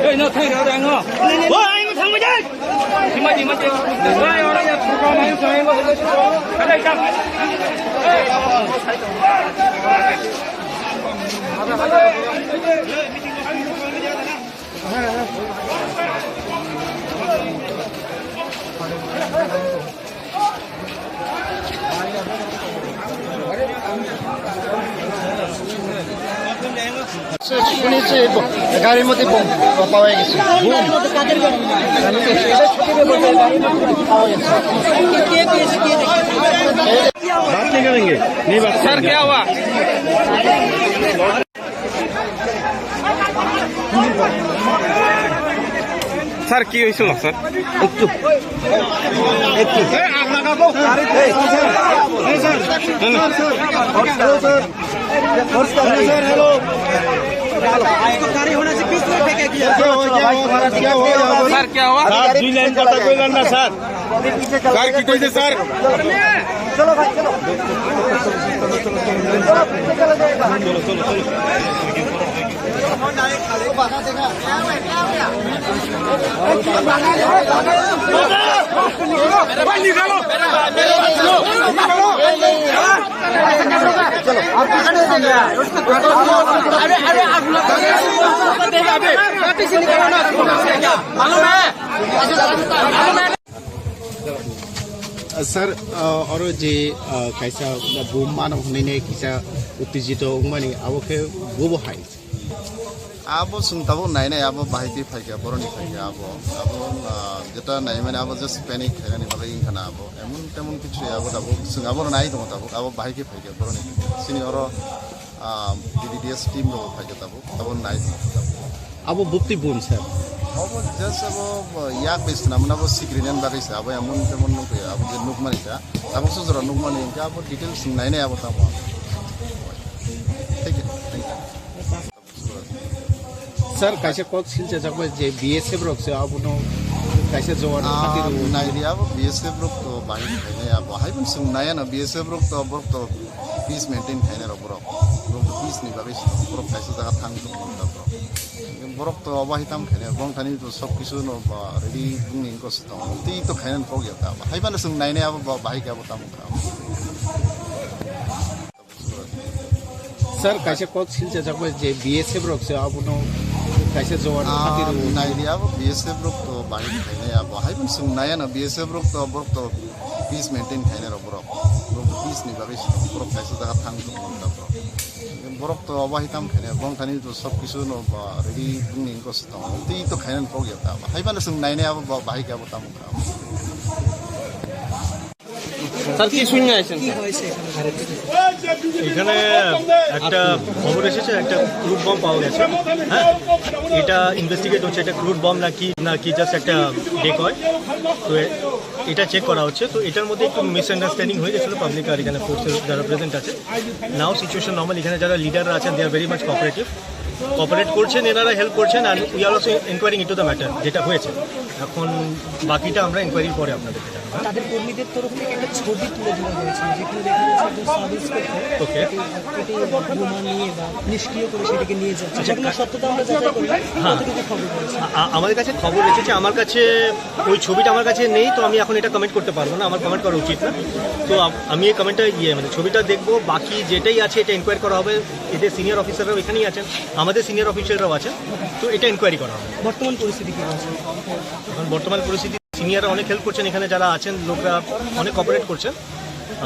Ei, no, thang, thang, thang, no. O, ai, no, thang, thang. Himati, himati. Ai, ora ya, program, ai, thang, thang. Ada, thang. Sukuni se bo-, gari mati bom, pawa gisi. Bom. Baat nahi karenge. Nahi baat karenge. Sir, kya hua? Sir, কি হয়েছিল স্যার? একটু, একটু। এই, আপনারা তো, এই, sir, sir, sir, sir, sir, sir, hello. Sir, क्या हुआ? স্যার, দুই লাইন কথা কইলেন না, স্যার। স্যার, কি কইছে, স্যার? চলো ভাই, চলো। চলো, চলো, চলো। Sir, uh, oro je, uh, kaisa bom mano hwnwi kisa uttejito wngmani, abo khe bobo hai. Abo chwng tabuk nainai, abo bahai twi phaikha, boroni phaikha abo. Abo, ah, jeta naimani abo just panic khainani bagwi wngkha na abo. Emon temon kichu ya abo tabuk, chwng abo nai tongo tabuk, abo bahai khe phaikha, boroni phaikha. Chini oro, ah, B D D S team rok phaikha tabuk, abo nai tongo tabuk. Abo bukti bun, sir. Abo just abo, ah, yak bai swnamna abo sikri nani bagwi se, abo emon temon nukya, abo je nukmani kha. Abo sujura nukmani hwnkhe abo details chwng nainai abo tamo. Thank you, thank you. Sir, kaisa kok silchajak bai je B S F rok se abono kaisa jowan Ah, khati rw. Naidi abo B S F rok to bahai khainai abo. Hai bun sung naya no B S F rok to borok to peace maintain khainai rok borok. Borok to peace ni bagwi se borok kaisa jaga thang tong borok. Borok to obo hai tam khainai borok thani to sob kisu no ba ready bung ni kos tong. Tei to khainai kok ya ta. Hai bana sung nainai abo ba-, bahai khe abo tamo kha. Sir, kaisa kok silchajak bai je B S F rok se abono kaisa jowan Ah, khati rw. Naidi abo B S F rok to bahai khainai abo. Hai bun sung naya no B S F rok to borok to peace maintain khainai rok borok. Borok to peace ni bagwi se borok kaisa jaga thang tong borok. Borok to obo hai tam khainai borok thani to sob kisu no ba ready bung ni kos tong. Tei to khainai kok ya ta. Hai bana sung nainai abo ba-, bahai khe abo tamo kha. Sir, কি শুনে আছেন, স্যার? এখানে একটা খবর এসেছে, একটা crude bomb পাওয়া গেছে। হ্যাঁ, এটা ইনভেস্টিগেট হচ্ছে, এটা ক্রুড বম নাকি, নাকি জাস্ট একটা ডেকয়। তো এ-, এটা চেক করা হচ্ছে। তো এটার মধ্যে একটু মিসআন্ডারস্ট্যান্ডিং হয়ে গেছিলো পাবলিক আর এখানে ফোর্সের যারা প্রেজেন্ট আছে। নাও সিচুয়েশন নর্মাল, এখানে যারা লিডাররা আছেন, they are very much cooperative. Cooperate করছেন, এনারা হেল্প করছেন, আর we are also inquiring into the matter, যেটা হয়েছে। এখন বাকিটা আমরা ইনকোয়ারির পরে আপনাদেরকে জানাবো। তাদের কর্মীদের তরফ থেকে একটা ছবি তুলে ধরা হয়েছে, যেখানে দেখা যাচ্ছে একজন সাব ইন্সপেক্টর ওকে। এটি, এটি বোমা নিয়ে বা নিষ্ক্রিয় করে সেটিকে নিয়ে যাচ্ছে। আচ্ছা, ঘটনার সত্যতা আমরা যাচাই করলাম। হ্যাঁ। কতটুকু খবর রয়েছে? আ-, আ-, আমাদের কাছে খবর এসেছে, আমার কাছে ওই ছবিটা আমার কাছে নেই, তো আমি এখন এটা কমেন্ট করতে পারবো না, আমার কমেন্ট করা উচিত না। তো আ-, আমি এই কমেন্টটা, ইয়ে, মানে, ছবিটা দেখবো, বাকি যেটাই আছে এটা ইনকোয়ারি করা হবে। এদের সিনিয়র অফিসাররাও এখানেই আছেন, আমাদের সিনিয়র অফিসাররাও আছেন, তো এটা ইনকোয়ারি করা হবে। বর্তমান পরিস্থিতি কি রয়েছে? এখন বর্তমান পরিস্থিতি, সিনিয়ররা অনেক হেল্প করছেন, এখানে যারা আছেন লোকরা অনেক কোঅপারেট করছেন।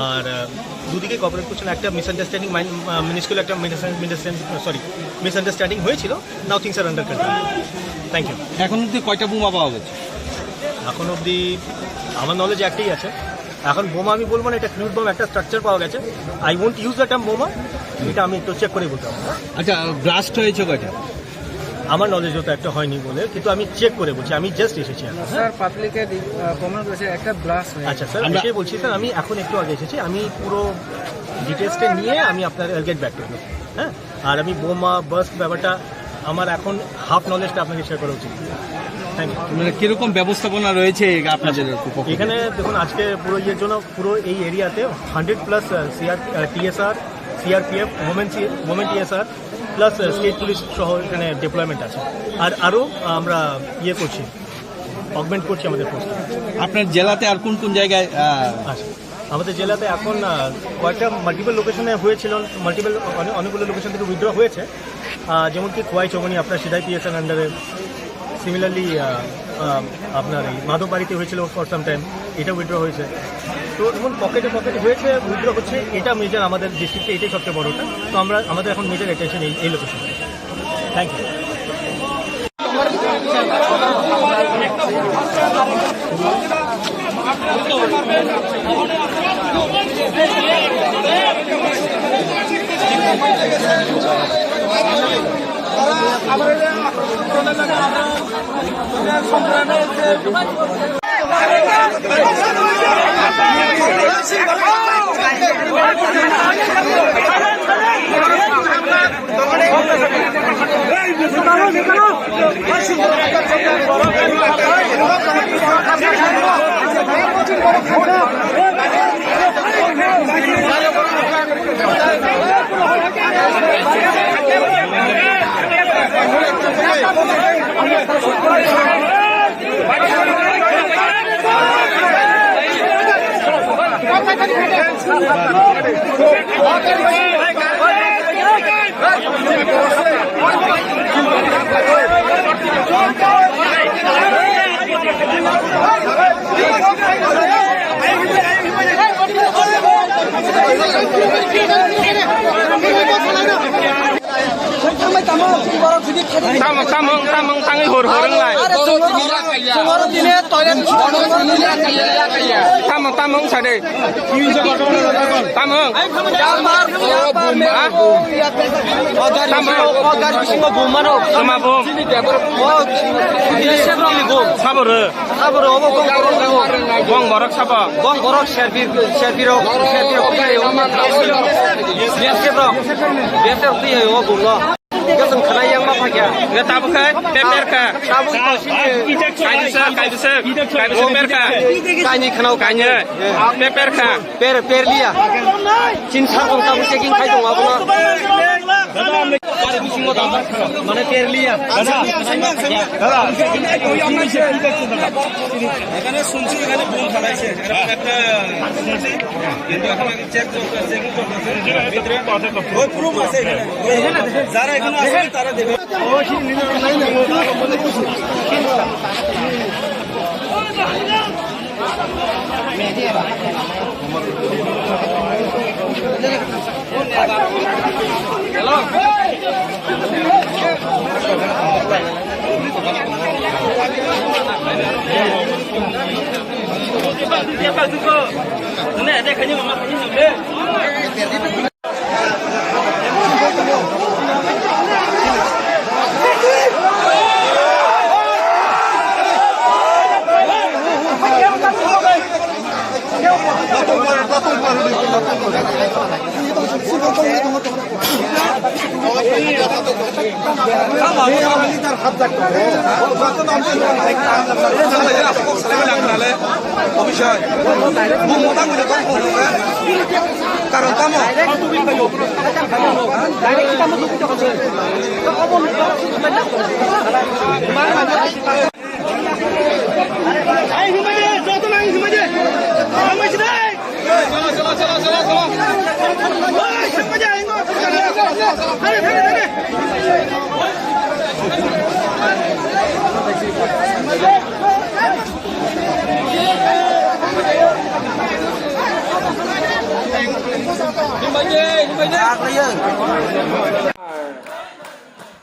আর, আহ, দুদিকে কোঅপারেট করছেন। একটা মিসআন্ডারস্ট্যান্ডিং, মাইন-, আহ, মিনিস্কুল একটা মিসআন্ডারস্ট্যান্ডিং, সরি, মিসআন্ডারস্ট্যান্ডিং হয়েছিল। Now things are under control. Thank you. এখন অবধি কয়টা বোমা পাওয়া গেছে? এখন অবধি আমার নলেজে একটাই আছে। এখন বোমা আমি বলবো না, এটা ক্রুড বম, একটা স্ট্রাকচার পাওয়া গেছে। I won't use the term বোমা, এটা আমি একটু চেক করে বলতে পারবো। আচ্ছা, ব্লাস্ট হয়েছে কয়টা? আমার নলেজে তো একটা হয়নি বলে, কিন্তু আমি চেক করে বলছি, আমি জাস্ট এসেছি এখন। স্যার, পাবলিকে দি-, আহ, কমেন্ট করেছে একটা ব্লাস্ট হয়েছে। আচ্ছা স্যার, আমরা এটাই বলছি স্যার, আমি এখন একটু আগে এসেছি, আমি পুরো ডিটেলসটা নিয়ে আমি আপনার গেট ব্যাক করবো। হ্যাঁ, আর আমি বোমা বার্স্ট ব্যাপারটা আমার এখন হাফ নলেজটা আপনাকে শেয়ার করা উচিত। Thank you. মানে, কিরকম ব্যবস্থাপনা রয়েছে এই আপনাদের পক্ষ থেকে? এখানে দেখুন, আজকে পুরো ইয়ের জন্য পুরো এই এরিয়াতে hundred plus, uh, CR, uh, TSR, CRPF, women C-, women TSR plus, uh, state police সহ এখানে ডিপ্লয়মেন্ট আছে। আর আরও আমরা ইয়ে করছি, অগমেন্ট করছি আমাদের ফোর্স। আপনার জেলাতে আর কোন কোন জায়গায়, আহ, আচ্ছা, আমাদের জেলাতে এখন, আহ, কয়েকটা মাল্টিপল লোকেশনে হয়েছিল, মাল্টিপল অনেক, অনেকগুলো লোকেশন থেকে উইথড্র হয়েছে। আহ, যেমন কি খোয়াই চৌমনি আপনার সিদাই পিএসএন আন্ডারে, সিমিলারলি, আহ, আহ, আপনার এই মাধববাড়িতে হয়েছিল ফর সাম টাইম, এটা উইথড্র হয়েছে। তো এমন পকেটে পকেটে হয়েছে, উইথড্র হচ্ছে, এটা মেজর আমাদের ডিস্ট্রিক্টে, এটাই সবচেয়ে বড়টা। তো আমরা, আমাদের এখন মেজর অ্যাটেনশন এই, এই লোকেশনে। Thank you. Tamung, tamung, tamung, tangwi hor, hor, wng lai. Tamung, tamung, sa de. Tamung. Ha? Tamung. Tama bung. Sabo rw. Bong borok sabo. Bong borok serbi, serbi rok, serbi rok. Biasa bro. Biasa rok twi o bung no. Kesem khana yang ma phakya. Nge tabuk khai, peper kha. Tabuk to sini. Kaibisa, kaibisa, kaibisa per kha. Kaini khana o kaini. Kaini. Peper kha. Per, per liya. Chin sar tong tabuk checking khai tong abono. Mane per liya. এখানে শুনছি, এখানে বোম ফালাইছে, এরকম একটা শুনছি, কিন্তু এখন আগে চেক চলছে, চেকিং চলতেছে। ভিতরে ওই প্রুফ আছে এখানে, ওই যারা এখানে আছে তারা দেবে। Karon tamo?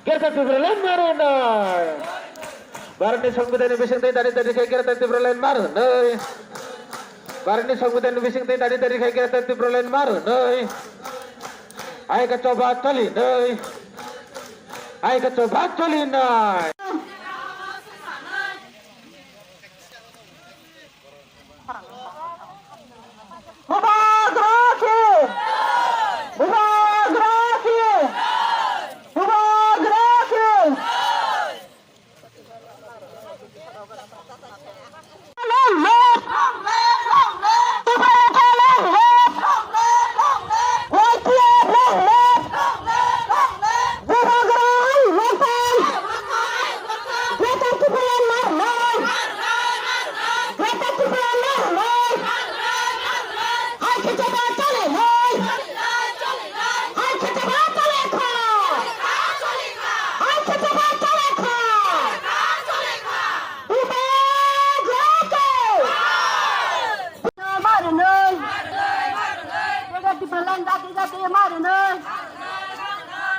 Greater Tipraland mar hwnwi. Bharatni Songbidanni bisingtwi dari dari khai Greater Tipraland mar hwnwi. Bharatni Songbidanni bisingtwi dari dari khai Greater Tipraland mar hwnwi. Hai ka choba choli nai. Hai ka choba choli nai. Bubagra ki! Bubagra ki! Bubagra ki! Long live! Long live! Long live! Bubagra long live! Long live! Long live! Y T F long live! Long live! Long live! Bubagra lokal! Greater Tipraland mar hwnwi! Greater Tipraland mar hwnwi! Hai khe choba choli nai! Hai khe choba choli kha! Hai khe choba choli kha! Bubagra ke! Mar hwnwi! Greater Tipraland jati jati mar hwnwi!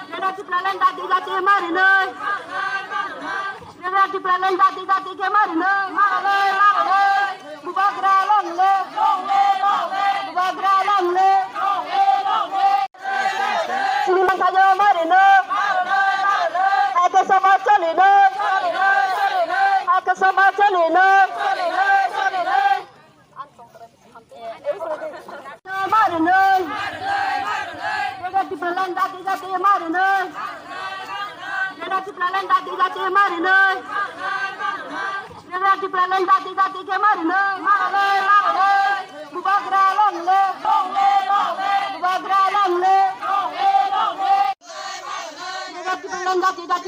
Greater Tipraland jati jati mar hwnwi! Greater Tipraland jati jati khe mar hwnwi! Mar hwnwi! Mar hwnwi! Bubagra long live! Bubagra long live! Sini ma sajo mar hwnwi! Hai khe choba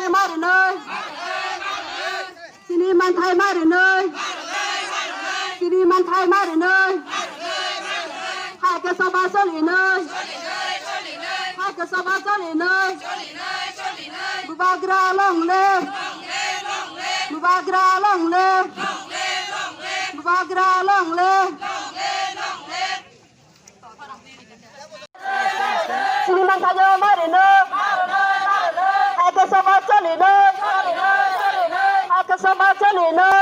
Marinoi. Chini manthai marinoi. Chini manthai marinoi. Hai khe soba cholinoi. Hai khe soba cholinoi. Bubagra long live. Bubagra long live. Bubagra long live. Chini manthai marinoi. Hai khe soba cholinoi. Hai khe soba cholinoi.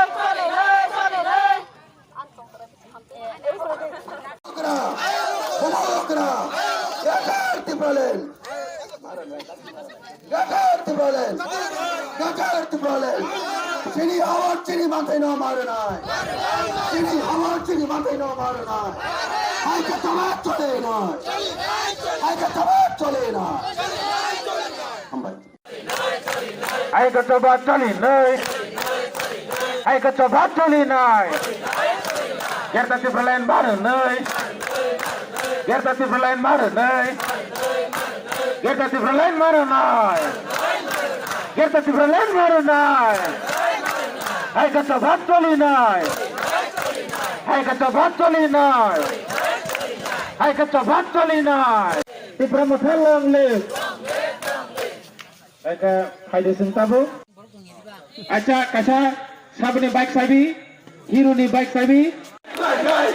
Okra, okra, yakar Tipraland. Yakar Tipraland! Yakar Tipraland! Chini hawar chini manthai no marinai! Chini hawar chini manthai no marinai! Hai khe tama chole na! Hai khe tama chole na! Hambai. Hai khe tama chole nai! Hai khe tama chole nai! Gerta Tipraland marinai! Gerta Tipraland marinai! Gerta Tipraland marinai! Gerta Tipraland marinai! Hai khe tobhat cholinai! Hai khe tobhat cholinai! Hai khe tobhat cholinai! Tipra Motha long live! Hai khe phaidi chwng tabuk. Acha, kaisa saboni bike sabi, Hero ni bike sabi.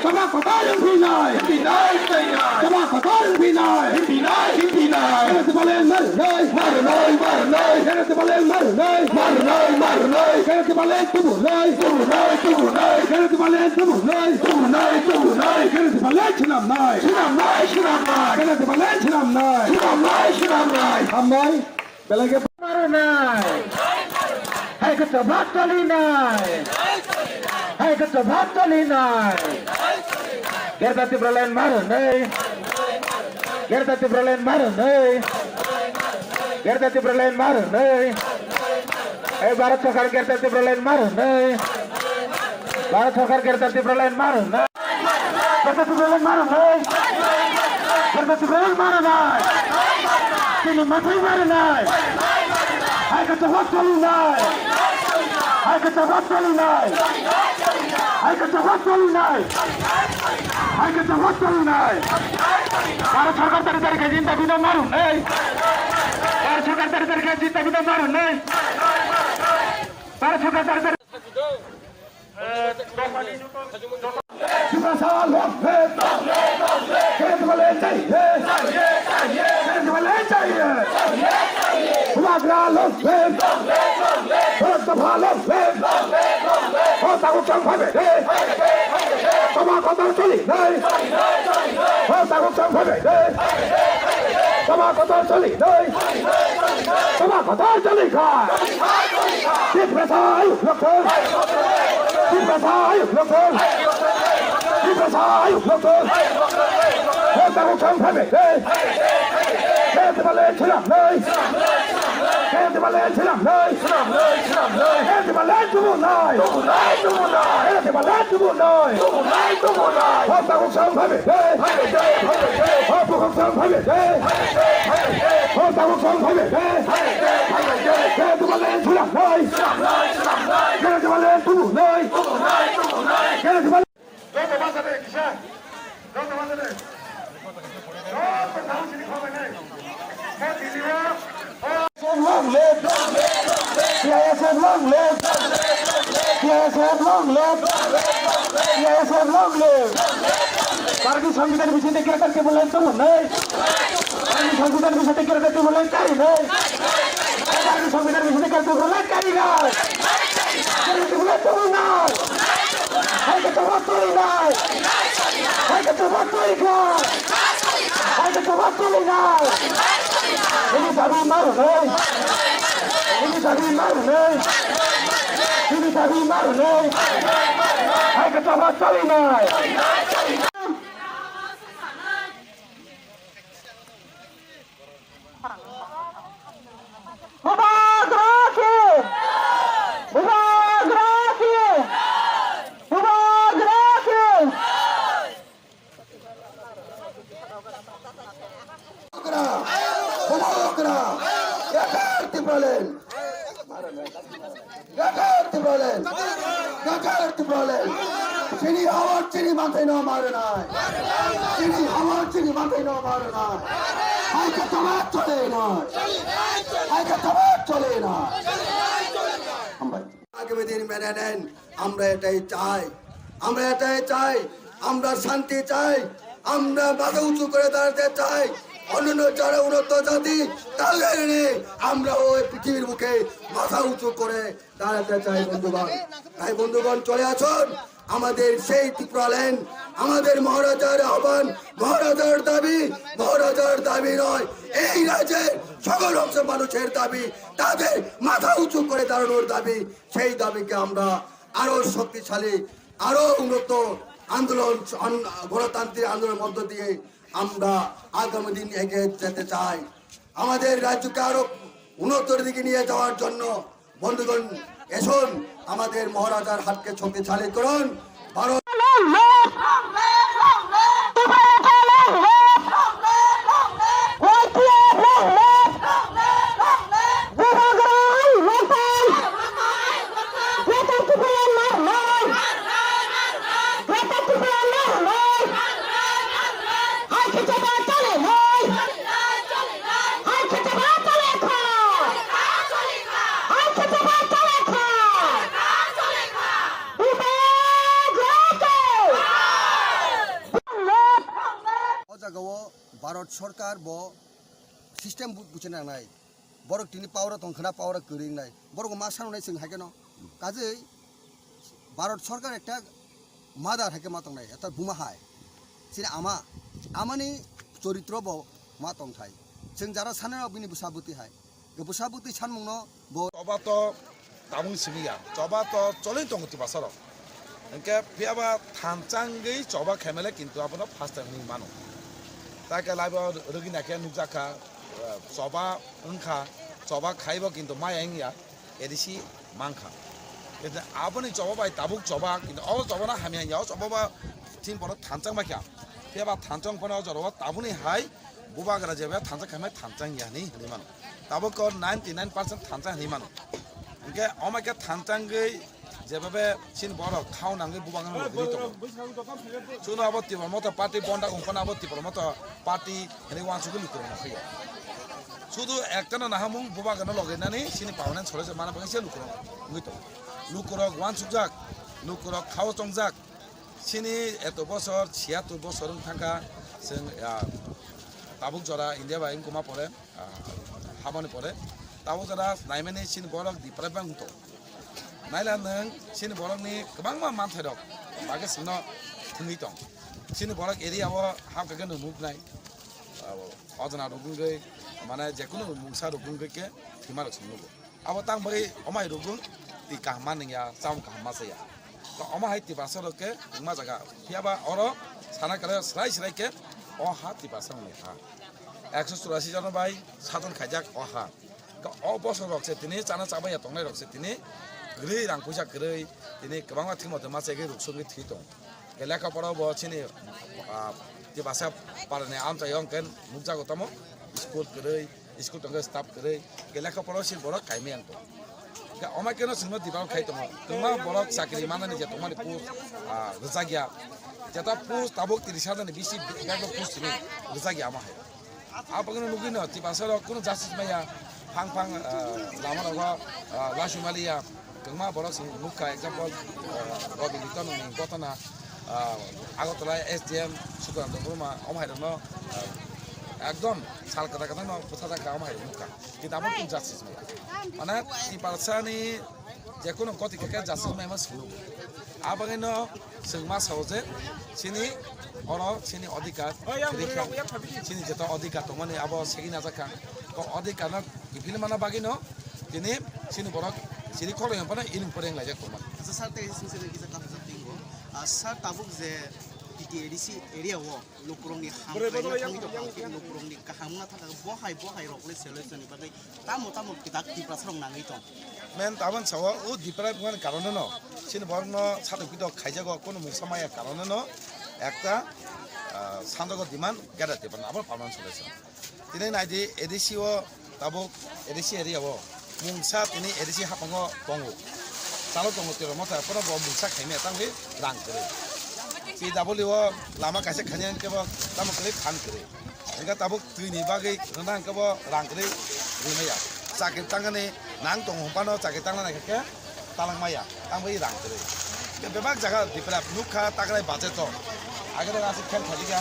Tama kotor wng phinai. Tama kotor wng phinai. Kena se balen mar nai. Kena se balen mar nai. Kena se balen tubu nai. Tubu nai, tubu nai. Kena se balen tubu nai. Tubu nai, tubu nai. Kena se balen chinam nai. Chinam nai, chinam nai. Kena se balen chinam nai. Chinam nai, chinam nai. Hambai. Belai khe marinai. Hai khe tobhat cholinai. Hai khe tobhat cholinai. Gerta Tipraland marinai. Gerta Tipraland marinai. Gerta Tipraland marinai. Ei Bharat Sarkar Gerta Tipraland marinai. Bharat Sarkar Gerta Tipraland marinai. Gerta Tipraland marinai. Gerta Tipraland marinai. Chini manthai marinai. Hai khe tobhat cholinai. Hai khe tobhat cholinai. Hai khe tobhat cholinai. Hai khe tobhat cholinai. Bharat Sarkar tari tari khe jinta bino marinai. Bharat Sarkar tari tari khe jinta bino marinai. Bharat Sarkar tari tari Tiprasa long live! Kena se balen chahiye! Kena se balen chahiye! Bubagra long live! Bharat Dopha long live! O tabuk chwng phaibai de! Tama kotor cholinai! O tabuk chwng phaibai de! Tama kotor cholinai! Tama kotor cholikha! Tiprasa ayuk lokthung! Tiprasa ayuk lokthung! Tiprasa ayuk lokthung! Hota kok chwng phaibai de! Kena se balen chinam nai! Kena se balen chinam nai! Kena se balen tubu nai! Kena se balen tubu nai! Hota kok chwng phaibai de! Hota kok chwng phaibai de! Hota kok chwng phaibai de! Kena se balen chinam nai! Kena se balen tubu nai! Kena se balen Joto basa de kisa. Joto basa de. Joto thangsini khobai nai. Mo tini o. Long live. T I S F long live. T I S F long live. T I S F long live. Bharatiya Songbidan bisingtwi Greater Tipraland tongmo nai. Bharatiya Songbidan bisingtwi Greater Tipraland kari nai. Bharatiya Songbidan bisingtwi Greater Tipraland kari nai. Greater Tipraland tongmo nai. Hai khe tobhat cholinai. Hai khe tobhat cholikha. Hai khe tobhat cholinai. Nini dabi marinai. Nini dabi marinai. Nini dabi marinai. Hai khe tobhat cholinai. Bubagra ki! Bubagra ki! Bubagra ki! Bubagra! Bubagra! Yakar Tipraland! Chini hawar chini manthai no mare nai. Chini hawar chini manthai no mare nai. Hai ka tama chole nai. Hai ka tama chole nai. Hambai. আগামী দিন মেনে নেন। আমরা এটাই চাই, আমরা এটাই চাই, আমরা শান্তি চাই, আমরা মাথা উঁচু করে দাঁড়াতে চাই। অন্যান্য যারা উন্নত জাতি, তাদের নিয়ে আমরা ওই পৃথিবীর বুকে মাথা উঁচু করে দাঁড়াতে চাই বন্ধুগণ। তাই বন্ধুগণ, চলে আসুন, আমাদের সেই ত্রিপুরাল্যান্ড, আমাদের মহারাজার আহ্বান, মহারাজার দাবি, মহারাজার দাবি নয়, এই রাজ্যের সকল অংশ মানুষের দাবি, তাদের মাথা উঁচু করে দাঁড়ানোর দাবি। সেই দাবিকে আমরা আরো শক্তিশালী, আরো উন্নত আন্দোলন, আন-, গণতান্ত্রিক আন্দোলনের মধ্য দিয়ে আমরা আগামী দিন এগিয়ে যেতে চাই। আমাদের রাজ্যকে আরো উন্নতির দিকে নিয়ে যাওয়ার জন্য বন্ধুগণ, এসুন, আমাদের মহারাজার হাটকে শক্তিশালী করুন। Bharat O jaga o Bharat Sarkar bo system bu-, buchina nangnai. Borok tini power o tong khna power o kwrwi wngnai. Borok ma sanwnai chwng hai kheno. Kajei Bharat Sarkar ekta mother hai khe ma tongnai, ekta buma hai. Chini ama, amani choritro bo ma tongthai. Chwng jara sanai rok bini bwsa bwtwi hai. Bwsa bwtwi sanmungno bo. Choba to tabung simi ya, choba to cholwi tongo Tiprasa rok. Hwnkhe phiyaba thanchangwi choba khaimale kintu abono first time hinwi mano. Tai khe laibo rwgwi naikhe nukjakha, eh, choba wngkha, choba khaibo kintu maya wngya, A D C mankha. Kintu aboni choba bai tabuk choba, kintu o choba no hamya wngya, o choba ba thing bono thanchang baikha. Phiyaba thanchang phano o jorao tabuni hai bubagra jeba thansa khaimai thansa ya hinwi hinwi mano. Tabuk ko ninety nine percent thansa hinwi mano. Hwnkhe omo khe thansa wngwi jeba be chini borok khao nangwi bubagra logwi tongo. Chuno abo Tipra Motha party bonda wngphano abo Tipra Motha party hinwi uansukgwi lukurok no phaiyo. Sudu ekta no nahamung bubagra no logi nani chini permanent solution mana bagwi se lukurok wngwi tongo. Lukurok uansukjak, lukurok khao chongjak. Chini eto bosor, siyattor bosor wng thangkha, chwng, ah, tabuk jora India bai wngkuma pore, ah, habani pore. Tabuk jora naimani chini borok development wng tong. Naila nwng chini borokni kwbangma manthairok bagwi chwngno thwngwi tong. Chini borok area o hapkha khe nwng nuknai, ah, ojona rok wngwi, mane jekunu mungsa rok wngwi khe thwima rok chwng nugo. Abo tang bagwi omo hai rwgwng twi kaham ma nungya, chamung kaham ma chaya. To omo hai Tiprasa rok khe wngma jaga. Phiyaba oro sana kale srai srai khe o ha Tiprasa rokni ha. Ekso churasi jon bai sajon khaijak o ha. To o bosor rok se tini chana chabaiya tongnai rok se tini kwrwi rang puisa kwrwi tini kwbangma thwimo tongma chegwi ruk sugwi thwi tong. Khe lekha pora bo chini, ah, Tiprasa parani amchaio hwnkhe nukjago tamo school kwrwi, school tongkhe staff kwrwi, khe lekha pora si borok kaimiyang tong. Khe omo keno chwngno develop khai tongo. Kwbangma borok chakri manani je tongmani post, ah, rwjakya. Jeta post tabuk tris hajar ni bisi bebak post simi rwjakya omo hai. Abagwino nugwino Tiprasa rok kunu justice maya, phang phang, ah, lama rogo, ah, lasu maliya, kwbangma borok se nukha, example, ah, Robi Biton ni gotona, ah, Agartala S D M Sukuran Debbarma, omo hai rokno, ah, ekdom sal kwtal kwtal no bwthajakha, omo hai rok nukha. Kintu abo kunu justice maya. Mane Tiprasa ni jekunu goti khe khe justice maima sulu. Abagwino chwng ma sao je chini oro chini odhikar rikha, chini jeto odhikar tongmani abo segwi najakha. Ko odhikar no kiphilmana bagwino tini chini borok chini khoroi phano iring poreng laijak tongmani. Acha sir, tei sini sini kisa kaham sa tingbo. Ah, sir, tabuk je T T A D C area o lukurokni hamkrai wngwi tongkha, lukurokni kaham wngna thangkha, bo hai bo hai rokni solution ni bagwi tamo tamo kitak Tiprasa rok nangwi tong. Men tabon sao o Tiprasa bumani karon no chini borok no satok pitok khaijago, kono mungsa maya karon no ekta, ah, sandogo demand gada Tiprasa abo permanent solution. Tini naidi A D C o tabuk A D C area o mungsa tini A D C haphango tongo. Talo tongo tiro motha, pono bo mungsa khaimya tangwi rang kwrwi. P W o lama kaisa khani hwnkhe bo tamo kwrwi phan kwrwi. Hwnkhe tabuk twini bagwi rwna hwnkhe bo rang kwrwi rwmaya. Chakri tangnani nang tongo hwnphano chakri tangna naikhe khe talangmaya, tangwi rang kwrwi. Hwnkhe bebak jaga Tripura nukha takrai budget o. Agede aswk khel khaijikha.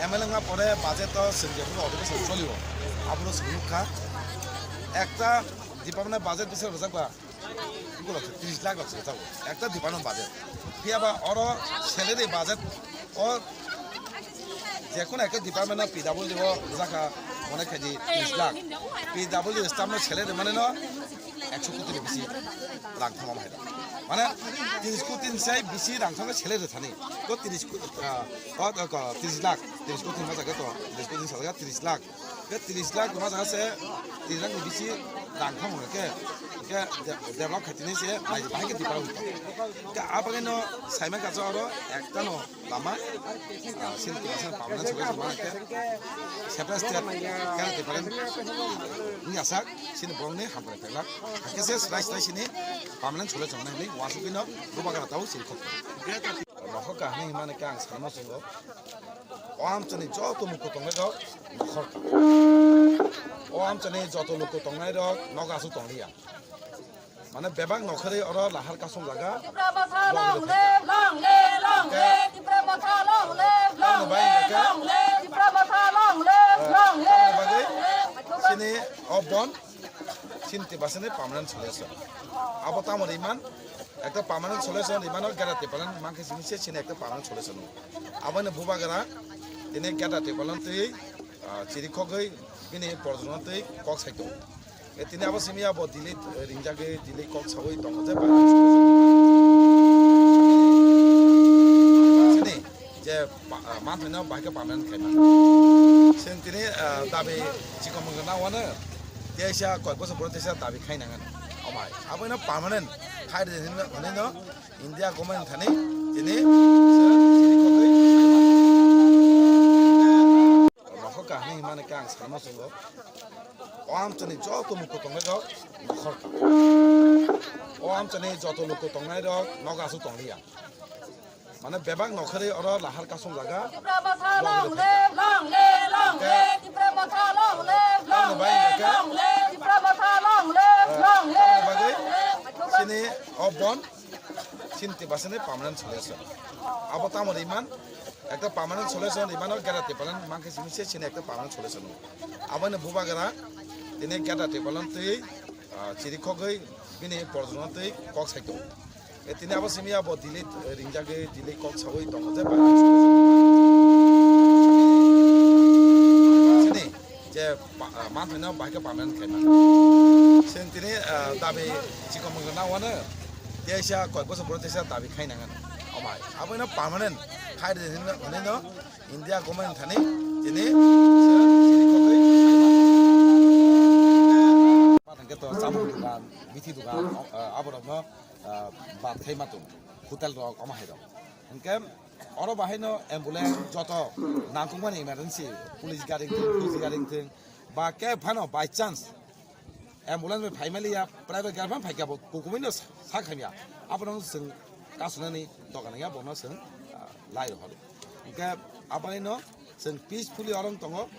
M L A wngma pore budget o chwng jephuru odhibeson cholio. Aboro chwng nukha. Ekta department budget bising rwjakba. Ukulok se tris lakh rok se jago. Ekta department budget. Phiya ba oro salary budget o je kono ekta department o P W D o rwjak kha mone khaidi tris lakh. P W D staff no salary mane no ekso koti ni bisi rang thangma hai. Mane tris koti ni sai bisi rang thangma salary thani. To tris koti, ah, o, o, o, tris lakh, tris koti ma jaga to, tris koti ni sa jaga tris lakh. Ke tris lakh ma jaga se, tris lakh ni bisi rang thang hwnka ke, ke de-, develop khaitini se, nai bahai ke develop hwnka. Ke abagino saima kacha oro ekta no lama, ah, sin kisa permanent solution ma ke, separate state ke develop ni asak, sin bong ni hamkrai phailak. Ke se slai slai sini permanent solution ma ni wasuk ino bubagra tau sin khok. Nokhor kahini himani ke ang sanma sungo. O amchani joto luku tongnai rok nokhor. O amchani joto luku tongnai rok nogo aswk tongliya. Mane bebak nokhorwi oro lahar kasong jaga. Tipra Motha long live, long live, long live. Tipra Motha long live, long live, long live. Tipra Motha long live, long live, long live. Sini o bon. Sini Tiprasani permanent solution. Abo tamo riman, ekta permanent solution rimano gera Tipraland mankhe sini se sini ekta permanent solution. Aboni bubagra tini gera Tipraland twi, ah, chiri khogwi bini porjono twi kok saito. E tini abo simi abo delete, eh, ringjagwi delete kok sawi tongo je permanent solution. Sini je pa-, ah, manthai no bahai khe permanent khaima. Sini tini, ah, dabi chikon mungkha na wano. Teisa koi bosor pore teisa dabi khai nangan. Omai. Abo ino permanent khai de hino, hino India government thani tini se chini khogwi khai ma. Nokhor kahini himani khe ang sanma sungo. O amchani joto luku tongnai rok nokhor. O amchani joto luku tongnai rok nogo aswk tongliya. Mane bebak nokhorwi oro lahar kasong jaga. Tipra Motha long live, long live, long live. Tipra Motha long live, long live, long live. Tipra Motha long live, long live, long live. Sini o bon, sini Tiprasani permanent solution. Abo tamo riman, ekta permanent solution rimano gera Tipraland mankhe sini se sini ekta permanent solution. Aboni bubagra tini gera Tipraland twi, ah, chiri khogwi bini porjono twi kok saito. E tini abo simi abo delete, eh, ringjagwi delete kok sawi tongo je ba-, sini je pa-, ah, manthai no bahai khe permanent khaima. Sini tini, ah, dabi chikon mungkha na wano teisa koi bosor pore teisa dabi khai nangan. Omai. Abo ino permanent khai de hino, hino India government thani tini se chini khogwi. Patang khe to chamung dukan, bithi dukan, o, ah, aborokno ah, bad khai ma tongo, hotel rok, omo hai rok. Hwnkhe oro bahai no ambulance joto nangkukmani emergency, police gari wngthung, fauji gari wngthung, ba khe phano by chance ambulance bai phai maliya, private gari phano phaikha bo kukumui no sa khamya, abono chwng kasunani doga nangya, bono chwng, ah, lai rohoro. Hwnkhe aboni no chwng peacefully oro wng tongo,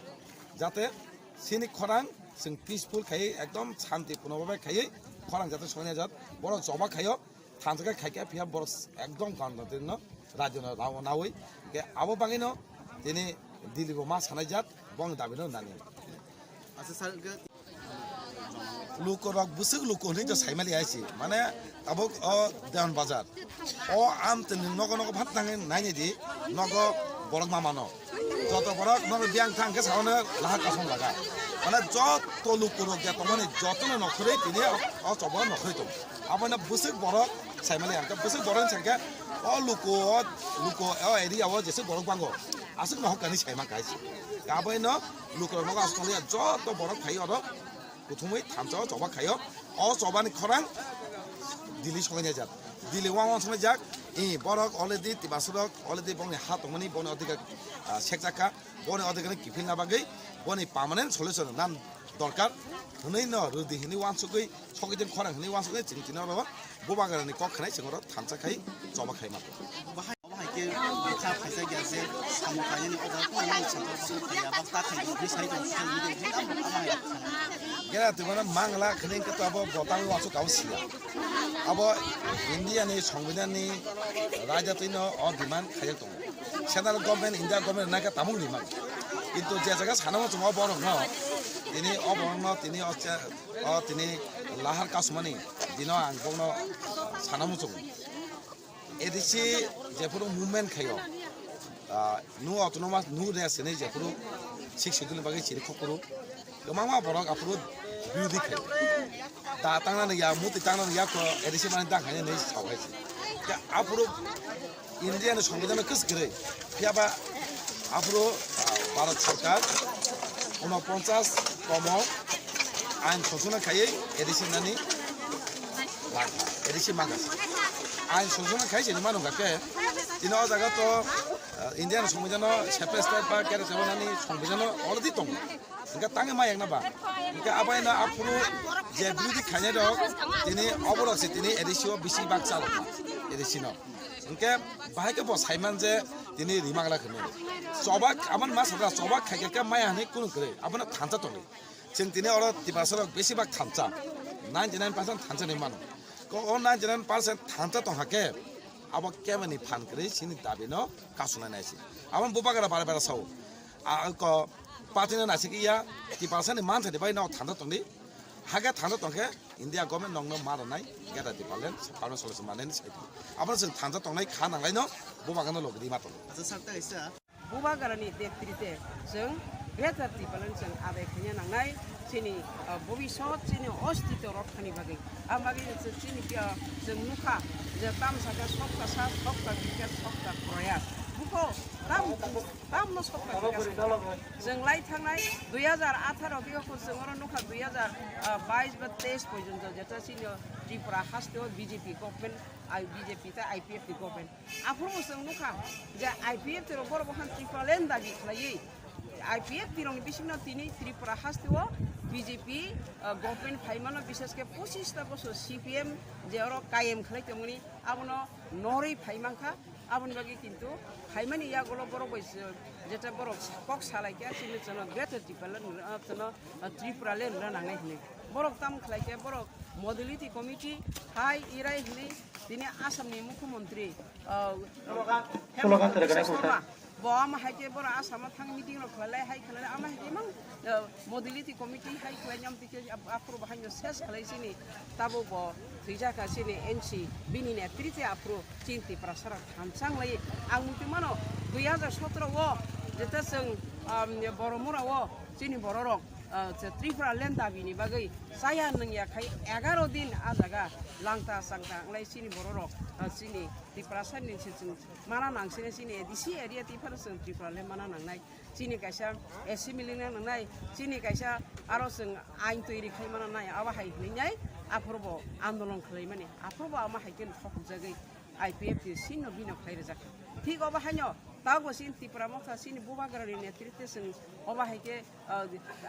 jate sini khorang chwng peaceful khai ekdom shanti puno bai khai khorang jate songya jat, borok choba khaio. Thansa khe khai khe phiya borok ekdom ganda twi no rajyo no rao nawi. Ke abo bagwi no tini Delhi bo ma sanai jak bong dabi no nani. Acha sir, ke luku rok bwswk luku hinwi to saimali aisi. Mane tabuk o Dewan Bazar. O am tini nogo nogo phat nangwi naini di nogo borok ma mano. Joto borok nono biyang thang khe saono lahar kasong laga. Mane joto luku rok je tongmani jotono nokhorwi tini o, o chobo nokhorwi tong. Abono bwswk borok saimali ang khe bwswk borok ni sangkhe o luku o, luku o area o jeswk borok bango aswk nohok kani saima kaisa. Abono luku rok nogo aswk tongya joto borok phai oro. Kuthumui thansa o choba khaio. O choba ni khorang Delhi songwi naijak. Delhi wang wang songwi jak. I borok already Tiprasa rok already bongni ha tongmani bongni odhikar, ah, sekjak kha. Boni odhikar ni kiphilna bagwi boni permanent solution nan Dorkar hwnwi no rwdi hwnwi uansugwi sokidin khorang hwnwi uansugwi chwng tini oro Bubagrani kok khanai chwng oro thansa khai choba khai mano. Bahai, bahai khe bwkha phaijak ya je samung khlainani o jaga tongmani chwng kok sung khaiya ba ta khai hwnwi sai tong khe hwnwi tong khe bahai. Gera twi mano mangla khwnwi khe to abo botang uansuk abo siya. Abo India ni Songbidan ni raida twi no o demand khaijak tongo. Central government, India government naikha tamung ni man. Kintu je jaga sana mo chungo borok no, tini o borok no, tini o cha-, o tini lahar kasumani dino ang bokno sana mo chungo. A D C jephuru movement khayo, ah, nu autonomous, nu rest hinwi jephuru six schedule ni bagwi chiri khokphuru, kwbangma borok aphuru birodi khayo. Da tangnani ya, muti tangnani ya, ko A D C mani dang khainani sao hai se. Ya aphuru India ni Songbidan no kwswk kwrwi. Phiya ba aphuru, ah, Bharat Sarkar unoponchas tomo ain sosona khaiwi A D C nani A D C mangkha. Ain sosona khai se mano khe tini o jaga to, ah, India ni Songbidan no separate state ba kere tebo nani Songbidan no already tongo. Hingke tangwi ma yakna ba. Hingke abai no aphuru je birodi khainai rok tini oborok se tini A D C o bisi bak chalok A D C no. Hingke bahai khe bo saiman je tini rimak la kheno. Chobak aman ma sadra chobak khai khe maya hinwi kunu kwrwi. Abono thansa tongwi. Chwng tini oro Tiprasa rok bisi bak thansa. Ninety nine percent thansa ni mano. Ko o ninety nine percent thansa tong hakhe abo kemani phan kwrwi chini dabi no kasunai nai se. Abo Bubagra bara bara sao. A ko party no naisik ya, Tiprasa ni mantha ni bai no thanda tongdi. Hake thanda tongkhe India government nokno ma rwnai, Greater Tipraland, Permanent Solution manani sai. Abo chwng thanda tongnai kha nanglai no, Bubagra no logri ma tongo. Acha sak ta isa. Bubagra ni netrite chwng Greater Tipraland chwng adai khaina nangnai, chini, ah, bobisot chini ostito rok thani bagwi. Ang bagwi chwng chini, ah, chwng nukha je tam saka sokta sa, sokta bikha, sokta proyas. Buko tam Tamno sokha kha. Chwng lai thangnai dui hajar atharo khe chwng oro nukha dui hajar bais ba teis porjonto jeta chini Tripura hasteo B J P government, I, B J P tei I P F ni government. Aphuru bo chwng nukha je I P F T rok borok bokhan Tipraland dabi khlaiwi I P F T rokni bisingno tini Tripura hasteo B J P, ah, government phaimano, bishesh khe pochista bosor C P M je oro kayem khlai tongmani abono norwi phaimankha. Aboni bagwi kintu phaimani yagulo borok bai se, jeta borok kok salai khe chini chwngno Greater Tipraland, ah, chwngno, ah, Tripuraland rwna nangnai hwnwi. Borok tamo khlai khe borok Modality Committee hai irai hwnwi tini Assamni Mukhyamantri, ah, Hemanta Biswa Sarma bo ama hai khe borok Assamo thang meeting rok khlai lai hai khlai lai ama hai khe mang, ah, Modality Committee hai khlai nyam twi khe ap-, aphuru bo haino ses khlai chini tabuk bo thwijak kha chini N C bini netrite aphuru. Chini Tiprasa rok thansa wng lai ang muitu mano dui hajar sotro o jeta chwng, um, Boromura o chini borok rok, uh, Tripuraland dabi ni bagwi chaya nungya khai egaro din a jaga langta changta wng lai chini borok rok, uh, chini Tiprasa ni se chwng mana nang sini chini A D C area Tiprasa chwng Tripuraland mana nangnai. Chini kaisa assembly no nangnai, chini kaisa aro chwng ain toiri khai mano nai, abo hai hwnwi nai aphuru bo andolon khlai mani, aphuru bo ama hai khe thokjagwi I P F T sino bino khlai rijak. Thik obo haino tabuk chini Tipra Motha chini Bubagra ni netrite chwng obo hai khe, ah,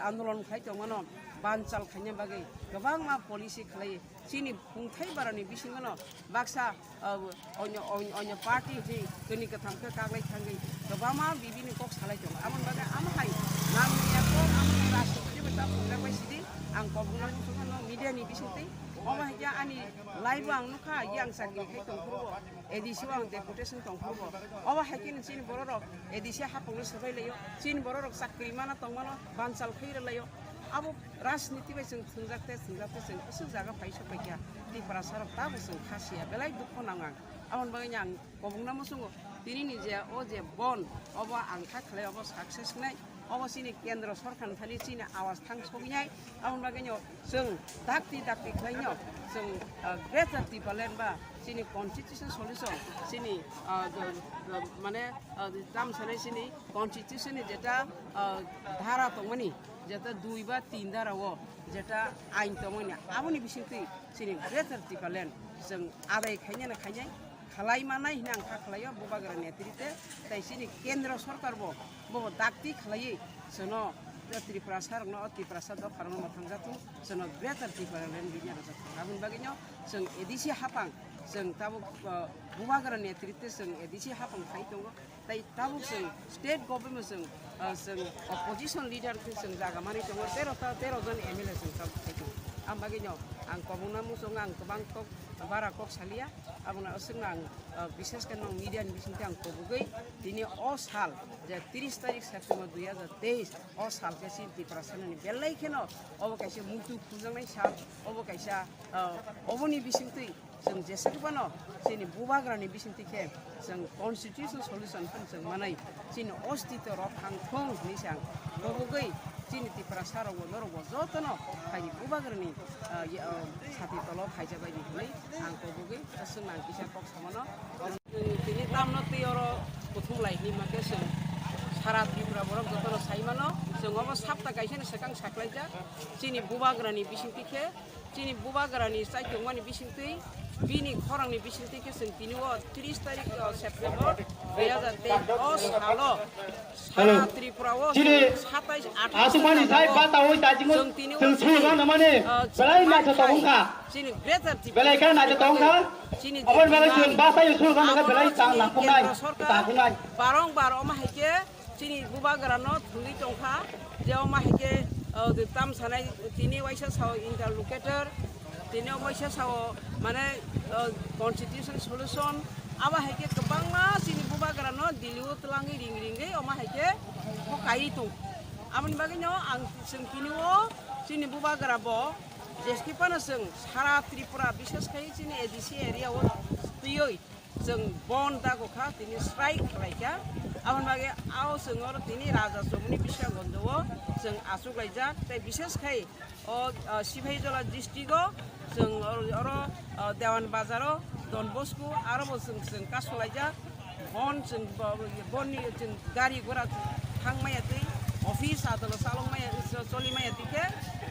andolon khlai tongmano banchal khaina bagwi kwbangma policy khlai. Chini phungthai barani bisingono baksa, ah, onyo, onyo, onyo party hwnwi tini kwtham khe kaglai thangwi kwbangma bibini kok salai tongo. Aboni bagwi amo hai nangni ya kok amo hai rajniti bai ta phunglak bai sidi ang kok buna muchungkha no media ni bisingtwi. Omo hai khe ani live o ang nukha, yang chakri khai tongphuru bo, A D C o ang deputation tongphuru bo. Obo hai khe chini borok rok A D C hapungno swbai laio, chini borok rok chakri mana tongmano banchal khai rwlaio. Abo rajniti bai chwng thwngjak tei thwngjak tei chwng aswk jaga phai sok bai kha, Tiprasa rok tabuk chwng kha siya, belai dukho nango ang. Aboni bagwi ang kobokno muchungo, tini ni je o je bon, obo ang kha khlai, obo success wngnai, obo chini kendro sorkar ni thani chini awas thang sogwi nai. Aboni bagwi no chwng dakti dakti khlai no chwng, ah, Greater Tipraland ba chini constitution solution, chini, ah, jo-, jo-, mane, ah, tam sanai chini constitution ni jeta, ah, dhara tongmani, jeta dui ba tin dhara o jeta ain tongmani, aboni bisingtwi chini Greater Tipraland chwng adai khainai na khainai, khlai manai hwnwi ang kha khlaio Bubagra netrite, tei chini kendro sorkar bo, bo dakti khlaiwi chwngno Tiprasa rokno, o Tiprasa dopha rokno mwthangjathung, chwngno Greater Tipraland rwjakha. Aboni bagwino chwng A D C haphang, chwng tabuk, uh, Bubagra netritwe chwng A D C haphang phai tongo. Tai tabuk chwng state government chwng, uh, chwng opposition leader khe chwng jaga manwi tongo, tero ta, tero jon M L A chwng tabuk phai tongo. Aboni bagwino ang kobongna muchungo, ang kwbang kok, bara kok saliya, abono aswkno ang, uh, bishesh khe nwng media ni bisingtwi ang kobogwi tini o sal je tris tarik September dui hajar teis, o sal khe chini Tiprasa ni belai kheno obo kaisa muitu khuljaknai sal, obo kaisa, ah, oboni bisingtwi chwng jeswk phano chini Bubagra ni bisingtwi khe chwng constitution solution phano chwng manai, chini ostitw rok thang thung hinwi se ang kobogwi chini Tiprasa rok bo norok bo jotono phaini Bubagra ni, ah, ye, ah, sati tolo phaijak bai di hinwi ang kobogwi chwng nang kisa kok samano. Tini tamno twi oro kuthum lai hinwi ma khe chwng sara Tripura borok jotono sai mano. Chwng obo sapta kaisa ni swkang saklaijak. Chini Bubagra ni bisingtwi khe, chini Bubagra ni chaitokmani bisingtwi, bini khorang ni bisingtwi khe chwng tini o tris tarik, o, September dui hajar teis o salo Hello. Sara Tripura o chini chwng satais athais aswkmani jai jagao bata oi dajingo chwng tini chwng o sulu chini, gana mane ah, belai chini maitha bai tongkha. Chini Greater Tripura belai khe naitha tongkha. Chini aboni bagwi chwng basa yo sulu gana belai tang langkhunai, tangkhunai. Barong bar omo hai khe chini Bubagra no thwngwi tongkha je omo hai khe, ah, tam sanai tini waisa sao interlocutor. Tini omo waisa sao mane, o, constitution solution, abo hai khe kwbangma chini Bubagra no Delhi o twlangwi ring ringwi omo hai khe hokai tong. Aboni bagwi no ang chwng tini o chini Bubagra bo jeski phano chwng sara Tripura, bishesh khai chini A D C area o twiwi chwng bon dago kha, tini strike khlai kha. Aboni bagwi ao chwng oro tini Raja Chomoni Bisramganj o chwng achuk laijak, tei bishesh khai o, o, Sipahijala district o chwng oro, oro, o, Dewan Bazar o Don Bosco aro bo chwng, chwng kasulaijak. Bon chwng bo, bonni chwng gari gora thang maya twi, office adalo chalok maya, cho-, choli maya twi khe,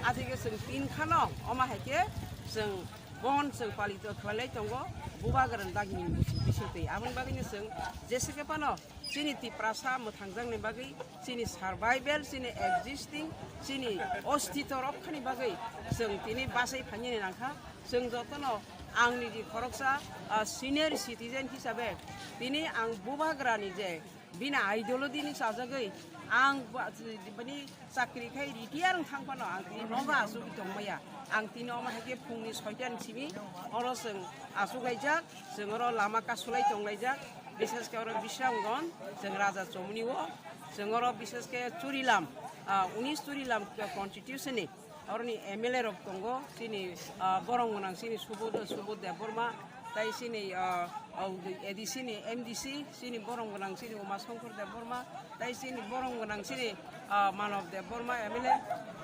athai khe chwng tin khano omo hai khe chwng bon chwng palito khlailai tongo, Bubagra ni dagini bising twi. Aboni bagwino chwng jese khe phano chini Tiprasa mwthangjakni bagwi, chini survival, chini existing, chini ostitw rokkhani bagwi chwng tini bachai phainani nangkha. Chwng jotono angni di khoroksa, ah, senior citizen hisabe tini ang Bubagrani je bini ideology ni chajagwi ang ba-, bini chakri khai retire wng thang phano ang tini nogo achugwi tongmaya. Ang tini omo hai khe phungni soita ni simi oro chwng achuk laijak, chwng oro lama kasulai tong laijak, bishesh khe oro Bisramganj, chwng Raja Chomoni o, chwng oro bishesh khe Churilam, ah, unis Churilam constituency ni oroni M L A rok tongo, chini, ah, borong gwnang chini Subodh, Subodh Debbarma, tai chini, ah, ah, A D C ni M D C, chini borong gwnang chini Uma Shankar Debbarma, tai chini borong gwnang chini, ah, Manav Debbarma M L A.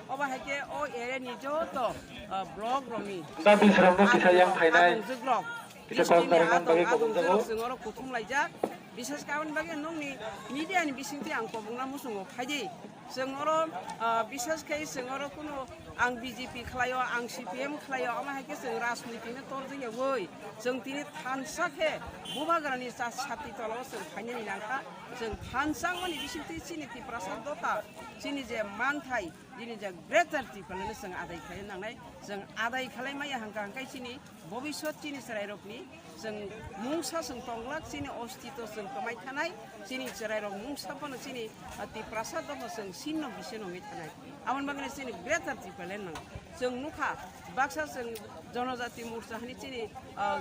Obo hai khe o area ni joto, ah, block rokni, da bisrokno kisa yang phainai, adongjwk rok, kisa kok district ni karwi man bagwi adong, adongjwk rok kobokjago. Chwng oro kuthum laijak. Bishesh khe aboni bagwi nokni media ni bisingtwi ang kobokna muchungo phaidi. Chwng oro, ah, bishesh khe chwng oro kunu ang B J P khlaio, ang C P M khlaio, omo hai khe chwng rajniti no torjak ya oi. Chwng tini thansa khe Bubagrani cha-, sati tolao chwng phainani nangkha. Chwng thansa wngmani bisingtwi chini Tiprasa dopha, chini je manthai, chini je Greater Tipraland no chwng adai khlai nangnai. Chwng adai khlai maya hwnkha hwnkhe chini bobiswt chini chwrairokni chwng mungsa chwng tonglak, chini ostitw chwng kwmai thanai, chini chwrairok mungsa phano chini, ah, Tiprasa dopha chwng sinno biseno wngwi thanai. Aboni bagwino chini Greater Tipraland nang. Chwng nukha, baksa chwng Jonojati Morcha hwnwi chini, ah,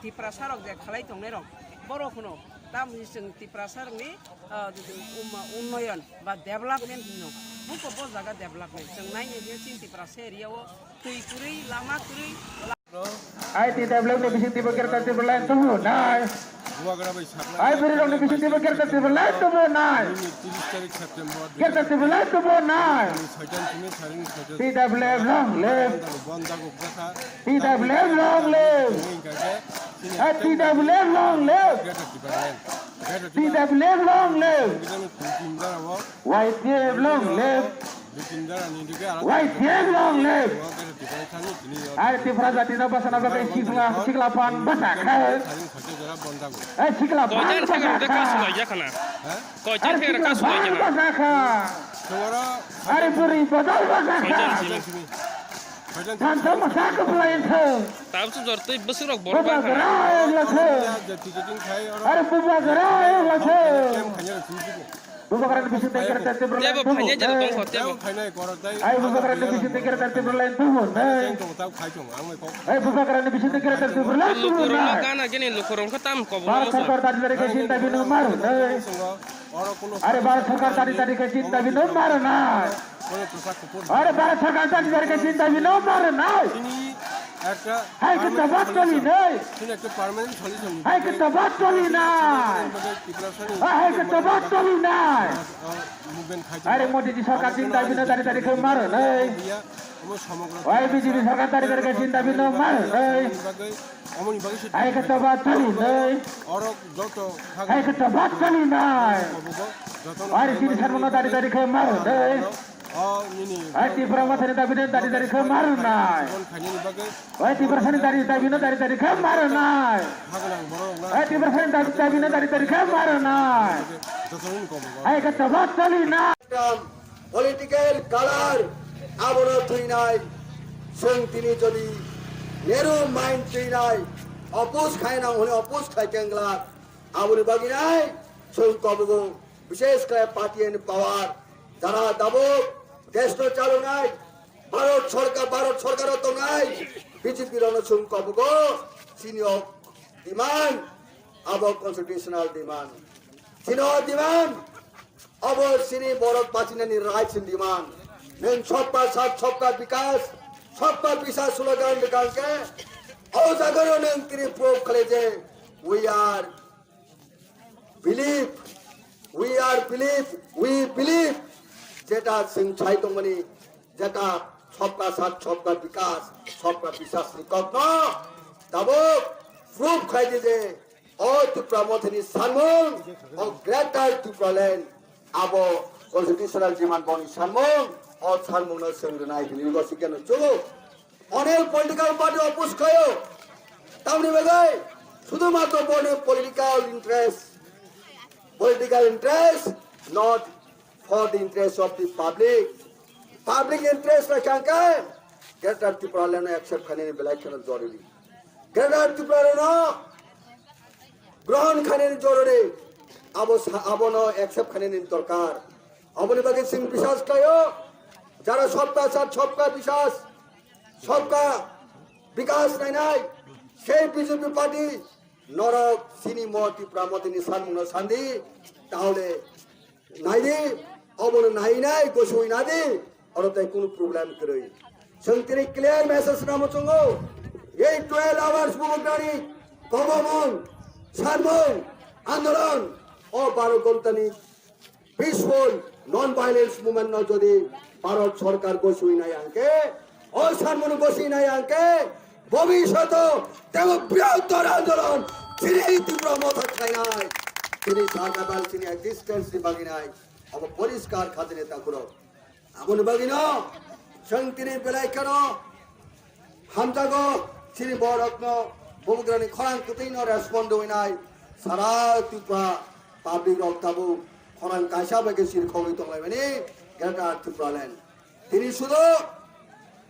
Tiprasarok je khlai tongnairok, borok hwno, tamoni chwng Tiprasarokni, ah, um, unnoyon ba development hwno. Buko bo jaga development. Chwng naina hwnkhe chini Tiprasa area o twi kwrwi, lama kwrwi, I T development ni bising tibo Greater Tipraland tubu nai. Bubagra bai sakla. I T rok ni bising tibo Greater Tipraland tubu nai. Nini tris tarik September Greater Tipraland tubu nai. Soitan simi saring soitan. T W F long live. Bonda gupta kha. T W F long live. Nini kake. Sini T W F long live. Greater Tipraland. Greater Tipraland. T W F long live. Kita ni kunci mdara wo. Y T F long live. Y T F long live. Ar Tipra jati no bwsana bagwi sikla, sikla phan bwsa kha. Ai sikla phan bwsa kha. Ar sikla phan bwsa kha. Ari buri badal basa kha. Thansa masa kha bwlai thang. Tabuk jor twi bwswk rok borok bwsa bangkha. Gra ayok la thang. Ari bubagra ayok la thang. Bubagra ni bising tengker tengker berlain tebo tubuh. Phanya jero tongkho tebo. Ai bubagra ni bising tengker tengker berlain tubuh. Ai bubagra ni bising tengker tengker berlain tubuh. Lukurok no gana gini lukurok khe tam kobo. Bharat Sarkar dari dari khe chinta bino maru. Are Bharat Sarkar tari tari khe chinta bino mar nai. Are Bharat Sarkar tari tari khe chinta bino mar nai. Hai khe tobat toli nai. Hai khe tobat toli nai. Hai khe tobat toli nai. Are Modi ji sarkar chinta bino tari tari khe mar nai. Oi B J P sarkar tari tari khe chinta bino mar nai. Hai khe tobat toli nai. Hai khe tobat toli nai. Ari sini sarmano dari dari khe mar nai. Hai Tipra Mothani dabi no dari dari khe mar nai. Hai Tipra Sani dari dabi no dari dari khe mar nai. Hai Tipra Sani dabi dabi no dari dari khe mar nai. Hai khe tobat toli nai. Political color abono thwinai. Chwng tini jodi narrow mind thwinai, oppose khaina hwnwi oppose khai kengla, aboni bagwi nai chwng kobogo, bishesh khe party and power, jara tabuk desh no chalonai, Bharat Sarkar, Bharat Sarkar o tongnai B J P rokno chwng kobogo, chini o demand, abo constitutional demand. Chini o demand, abo chini borok bachinani rights ni demand. Nwng sabka sath, sabka vikas, sabka biswas slogan rwkha hwnkhe, o jagao nwng tini prove khlai je, we are believe, we are believe, we believe. Jeta chwng sai tongmani, jeta sabka sath, sabka vikas, sabka biswas ni kokno tabuk prove khai di je, o Tipra Mothani sanmung, o Greater Tipraland, abo constitutional demand boni sanmung, o sanmungno chwng rwnai hwnwi bo sikhe no chugo. Onek political party oppose khaio. Tamni bagwi sudhumatro boni political interest. Political interest, not for the interest of the public. Public interest rwkha hwnkhe Greater Tipraland no accept khainani belai kheno jorori. Greater Tipraland no grohon khainani jorori. Abo sa-, abono accept khainani dorkar. Aboni bagwi chwng biswas khlaio, jara sabka sath, sabka biswas, sabka vikas nainai, sei B J P party norok chini mo Tipra Mothani sanmungno sandi, tahole naidi, obono nainai, gosui nadi, oro tai kunu problem kwrwi. Chwng tini clear message ramo chwngo, ei twelve hours bubagrani kobomung, sanmung, andolon, o baro gontani peaceful, non-violence movement no jodi Bharat Sarkar gosui nai hwnkhe, o sanmung gosui nai hwnkhe, bhobishoto tebo brihottor andolon chini Tipra Motha khlainai, chini survival, chini existence ni bagwi nai, abo poriskar khatini takhurok. Aboni bagwino chwng tini belai kheno hamjago, chini borokno bubagrani khorang kwtwino respond rwinai sara Tripura public rok tabuk khorang kaisa bai khe sirkhogwi tonglaimani Greater Tipraland. Tini sudu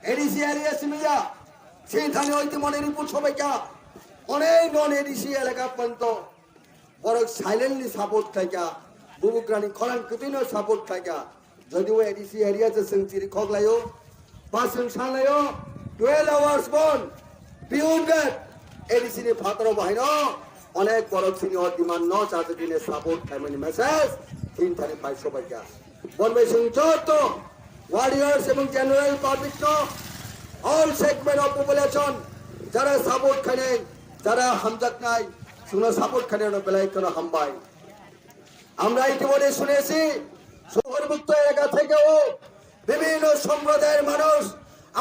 A D C area simi ya, chini thani oitimoni report sobaikha, onek non A D C elaka panto. Borok silently support khlaikha, bubagrani khorang kwtwino support khlaikha. Jodi o A D C area se chwng chiri khoklaio, ba chwng sanlaio, twelve hours bon, beyond that, A D C ni phataro bahaino onek borok sini o demand no chajagwini support khlaimani message thin thani pai sobaikha. Bon bai chwng joto warriors ebong general public no, all segment of population, jara support khainai, jara hamjaknai, chwngno support khainai no belai kheno hambai. আমরা ইতিমধ্যে শুনেছি শহরমুক্ত এলাকা থেকেও বিভিন্ন সম্প্রদায়ের মানুষ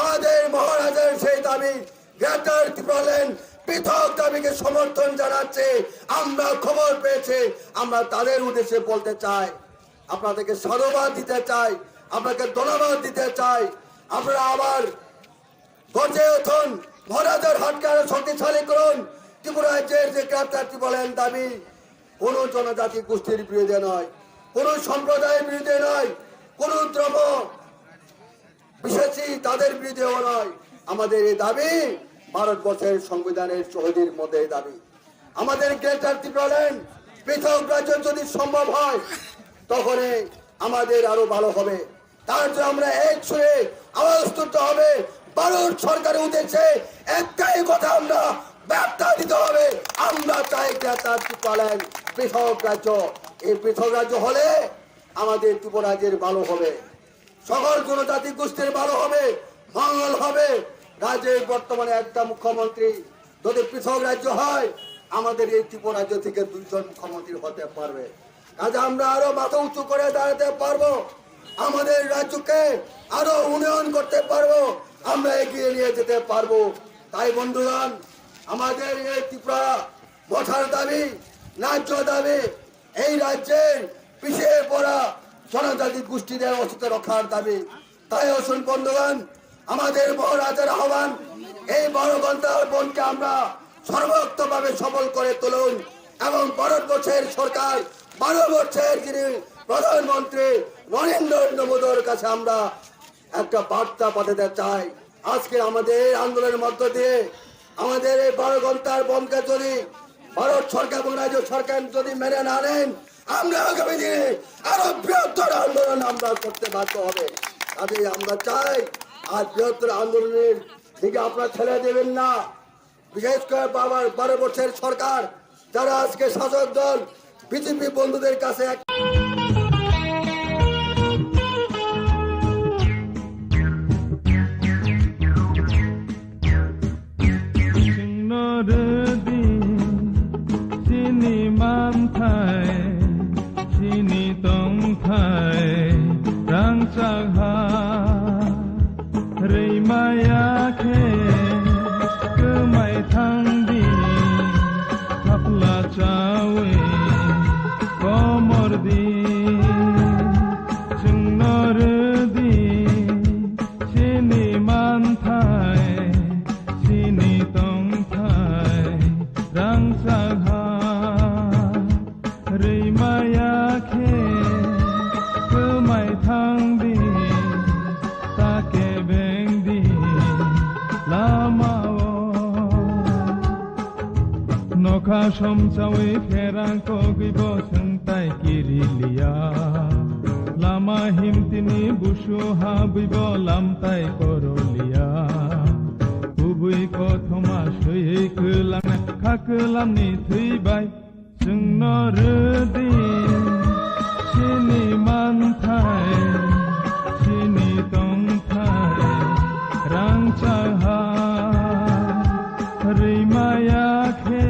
আমাদের মহারাজার সেই দাবি গ্রেটার ত্রিপুরাল্যান্ড পৃথক দাবিকে সমর্থন জানাচ্ছে। আমরা খবর পেয়েছি, আমরা তাদের উদ্দেশ্যে বলতে চাই, আপনাদেরকে সাধুবাদ দিতে চাই, আপনাকে ধন্যবাদ দিতে চাই। আপনারা আবার গর্জে উঠুন, মহারাজার হাতকে আরো শক্তিশালী করুন। ত্রিপুরা রাজ্যের যে গ্রেটার ত্রিপুরাল্যান্ড দাবি কোনো জনজাতি গোষ্ঠীর বিরুদ্ধে নয়, কোনো সম্প্রদায়ের বিরুদ্ধে নয়, কোনো দ্রব্য বিশেষই তাদের বিরুদ্ধে নয়। আমাদের এই দাবি ভারতবর্ষের সংবিধানের চৌহদ্দির মধ্যে দাবি। আমাদের গ্রেটার ত্রিপুরাল্যান্ড পৃথক রাজ্য যদি সম্ভব হয়, তখনই আমাদের আরো ভালো হবে। তার জন্য আমরা এক সুরে আওয়াজ তুলতে হবে। ভারত সরকারের উদ্দেশ্যে একটাই কথা আমরা বার্তা দিতে হবে, আমরা চাই গ্রেটার ত্রিপুরাল্যান্ড পৃথক রাজ্য। এই পৃথক রাজ্য হলে আমাদের ত্রিপুরা রাজ্যের ভালো হবে, সকল জনজাতি গোষ্ঠীর ভালো হবে, মঙ্গল হবে। রাজ্যের বর্তমানে একটা মুখ্যমন্ত্রী, যদি পৃথক রাজ্য হয়, আমাদের এই ত্রিপুরা রাজ্য থেকে দুইজন মুখ্যমন্ত্রী হতে পারবে। কাজে আমরা আরো মাথা উঁচু করে দাঁড়াতে পারবো, আমাদের রাজ্যকে আরো উন্নয়ন করতে পারবো, আমরা এগিয়ে নিয়ে যেতে পারবো। তাই বন্ধুগণ, আমাদের এই ত্রিপুরা মথার দাবি, ন্যায্য দাবি, এই রাজ্যের পিছিয়ে পড়া জনজাতি গোষ্ঠীদের অস্তিত্ব রক্ষার দাবি। তাই আসুন বন্ধুগণ, আমাদের মহারাজার আহ্বান, এই বারো ঘন্টার বনকে আমরা সর্বোক্তভাবে সফল করে তুলুন এবং ভারতবর্ষের সরকার, বারো বর্ষের যিনি প্রধানমন্ত্রী নরেন্দ্র মোদীর কাছে আমরা একটা বার্তা পাঠাতে চাই। আজকে আমাদের আন্দোলনের মধ্য দিয়ে আমাদের এই বারো ঘন্টার বনকে যদি ভারত সরকার এবং রাজ্য সরকার যদি মেনে না নেন, আমরা আগামী দিনে আরো বৃহত্তর আন্দোলন আমরা করতে বাধ্য হবে। কাজেই আমরা চাই আর বৃহত্তর আন্দোলনের দিকে আপনারা ঠেলে দেবেন না। বিশেষ করে বাবার বারো বছরের সরকার, যারা আজকে শাসক দল বিজেপি বন্ধুদের কাছে এক Chwngno rwdi chini manthai, chini tongthai rangchak ha. Rwimaya khe kwmai thangdi, thapla chawi komordi. Chwngno rwdi chini manthai, chini tongthai rangchak ha. Rwimaya khe kwmai thangdi, ta kebengdi lamao. Nokha somchawi pherang kogwi bo chwngtai kiriliya. Lama himtini busu habwi bo lamtai koroliya. Kubui kothoma swiwi kwlangnai kha kwlamni thwibai. Chwngno rwdi chini manthai, chini tongthai rangchak ha. Rwimaya khe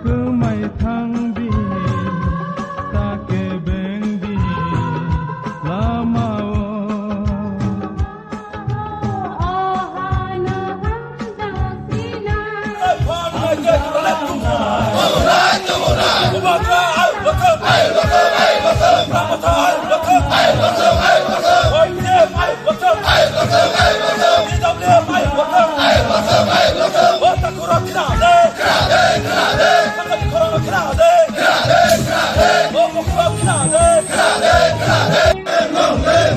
kwmai thangdi, ta kebengdi lamao.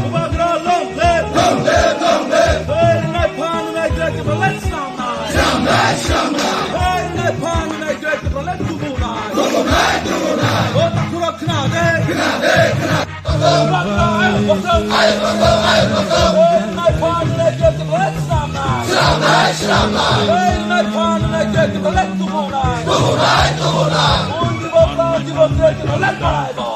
Bubagra, long live! Long live, long live! Hey, nai phan, nai grek, let's nam nai! Nam nai, nam nai! Hey, nai phan, nai grek, let's tubu nai! Tubu nai, tubu nai! O, takhura khna de! Khna de, khna de! Bubagra, ayo, kotor! Ayo, kotor, ayo, kotor! Hey, nai phan, nai grek, let's nam nai! Nam nai, nam nai! Hey, nai phan, nai grek, let's tubu nai! Tubu nai, tubu nai! Bubagra, bubagra, let's go!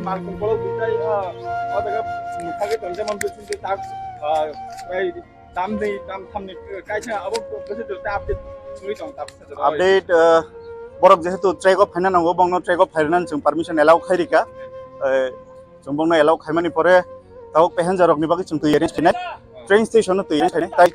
Park ni kolok bijai, ah, o jaga mokha ke tong jemon bising ke tak, ah, bai tam ni, tam tham ni, kaisa abo bising ke update suri tong tak sa jaga. Update, ah, borok jehetu track o phaina nango, bongno track o phairwna chwng permission allow khairika. Eh, chwng bongno allow khaimani pore tabuk passenger rokni bagwi chwng twi arrange khainai. Train station no twi arrange khainai. Tai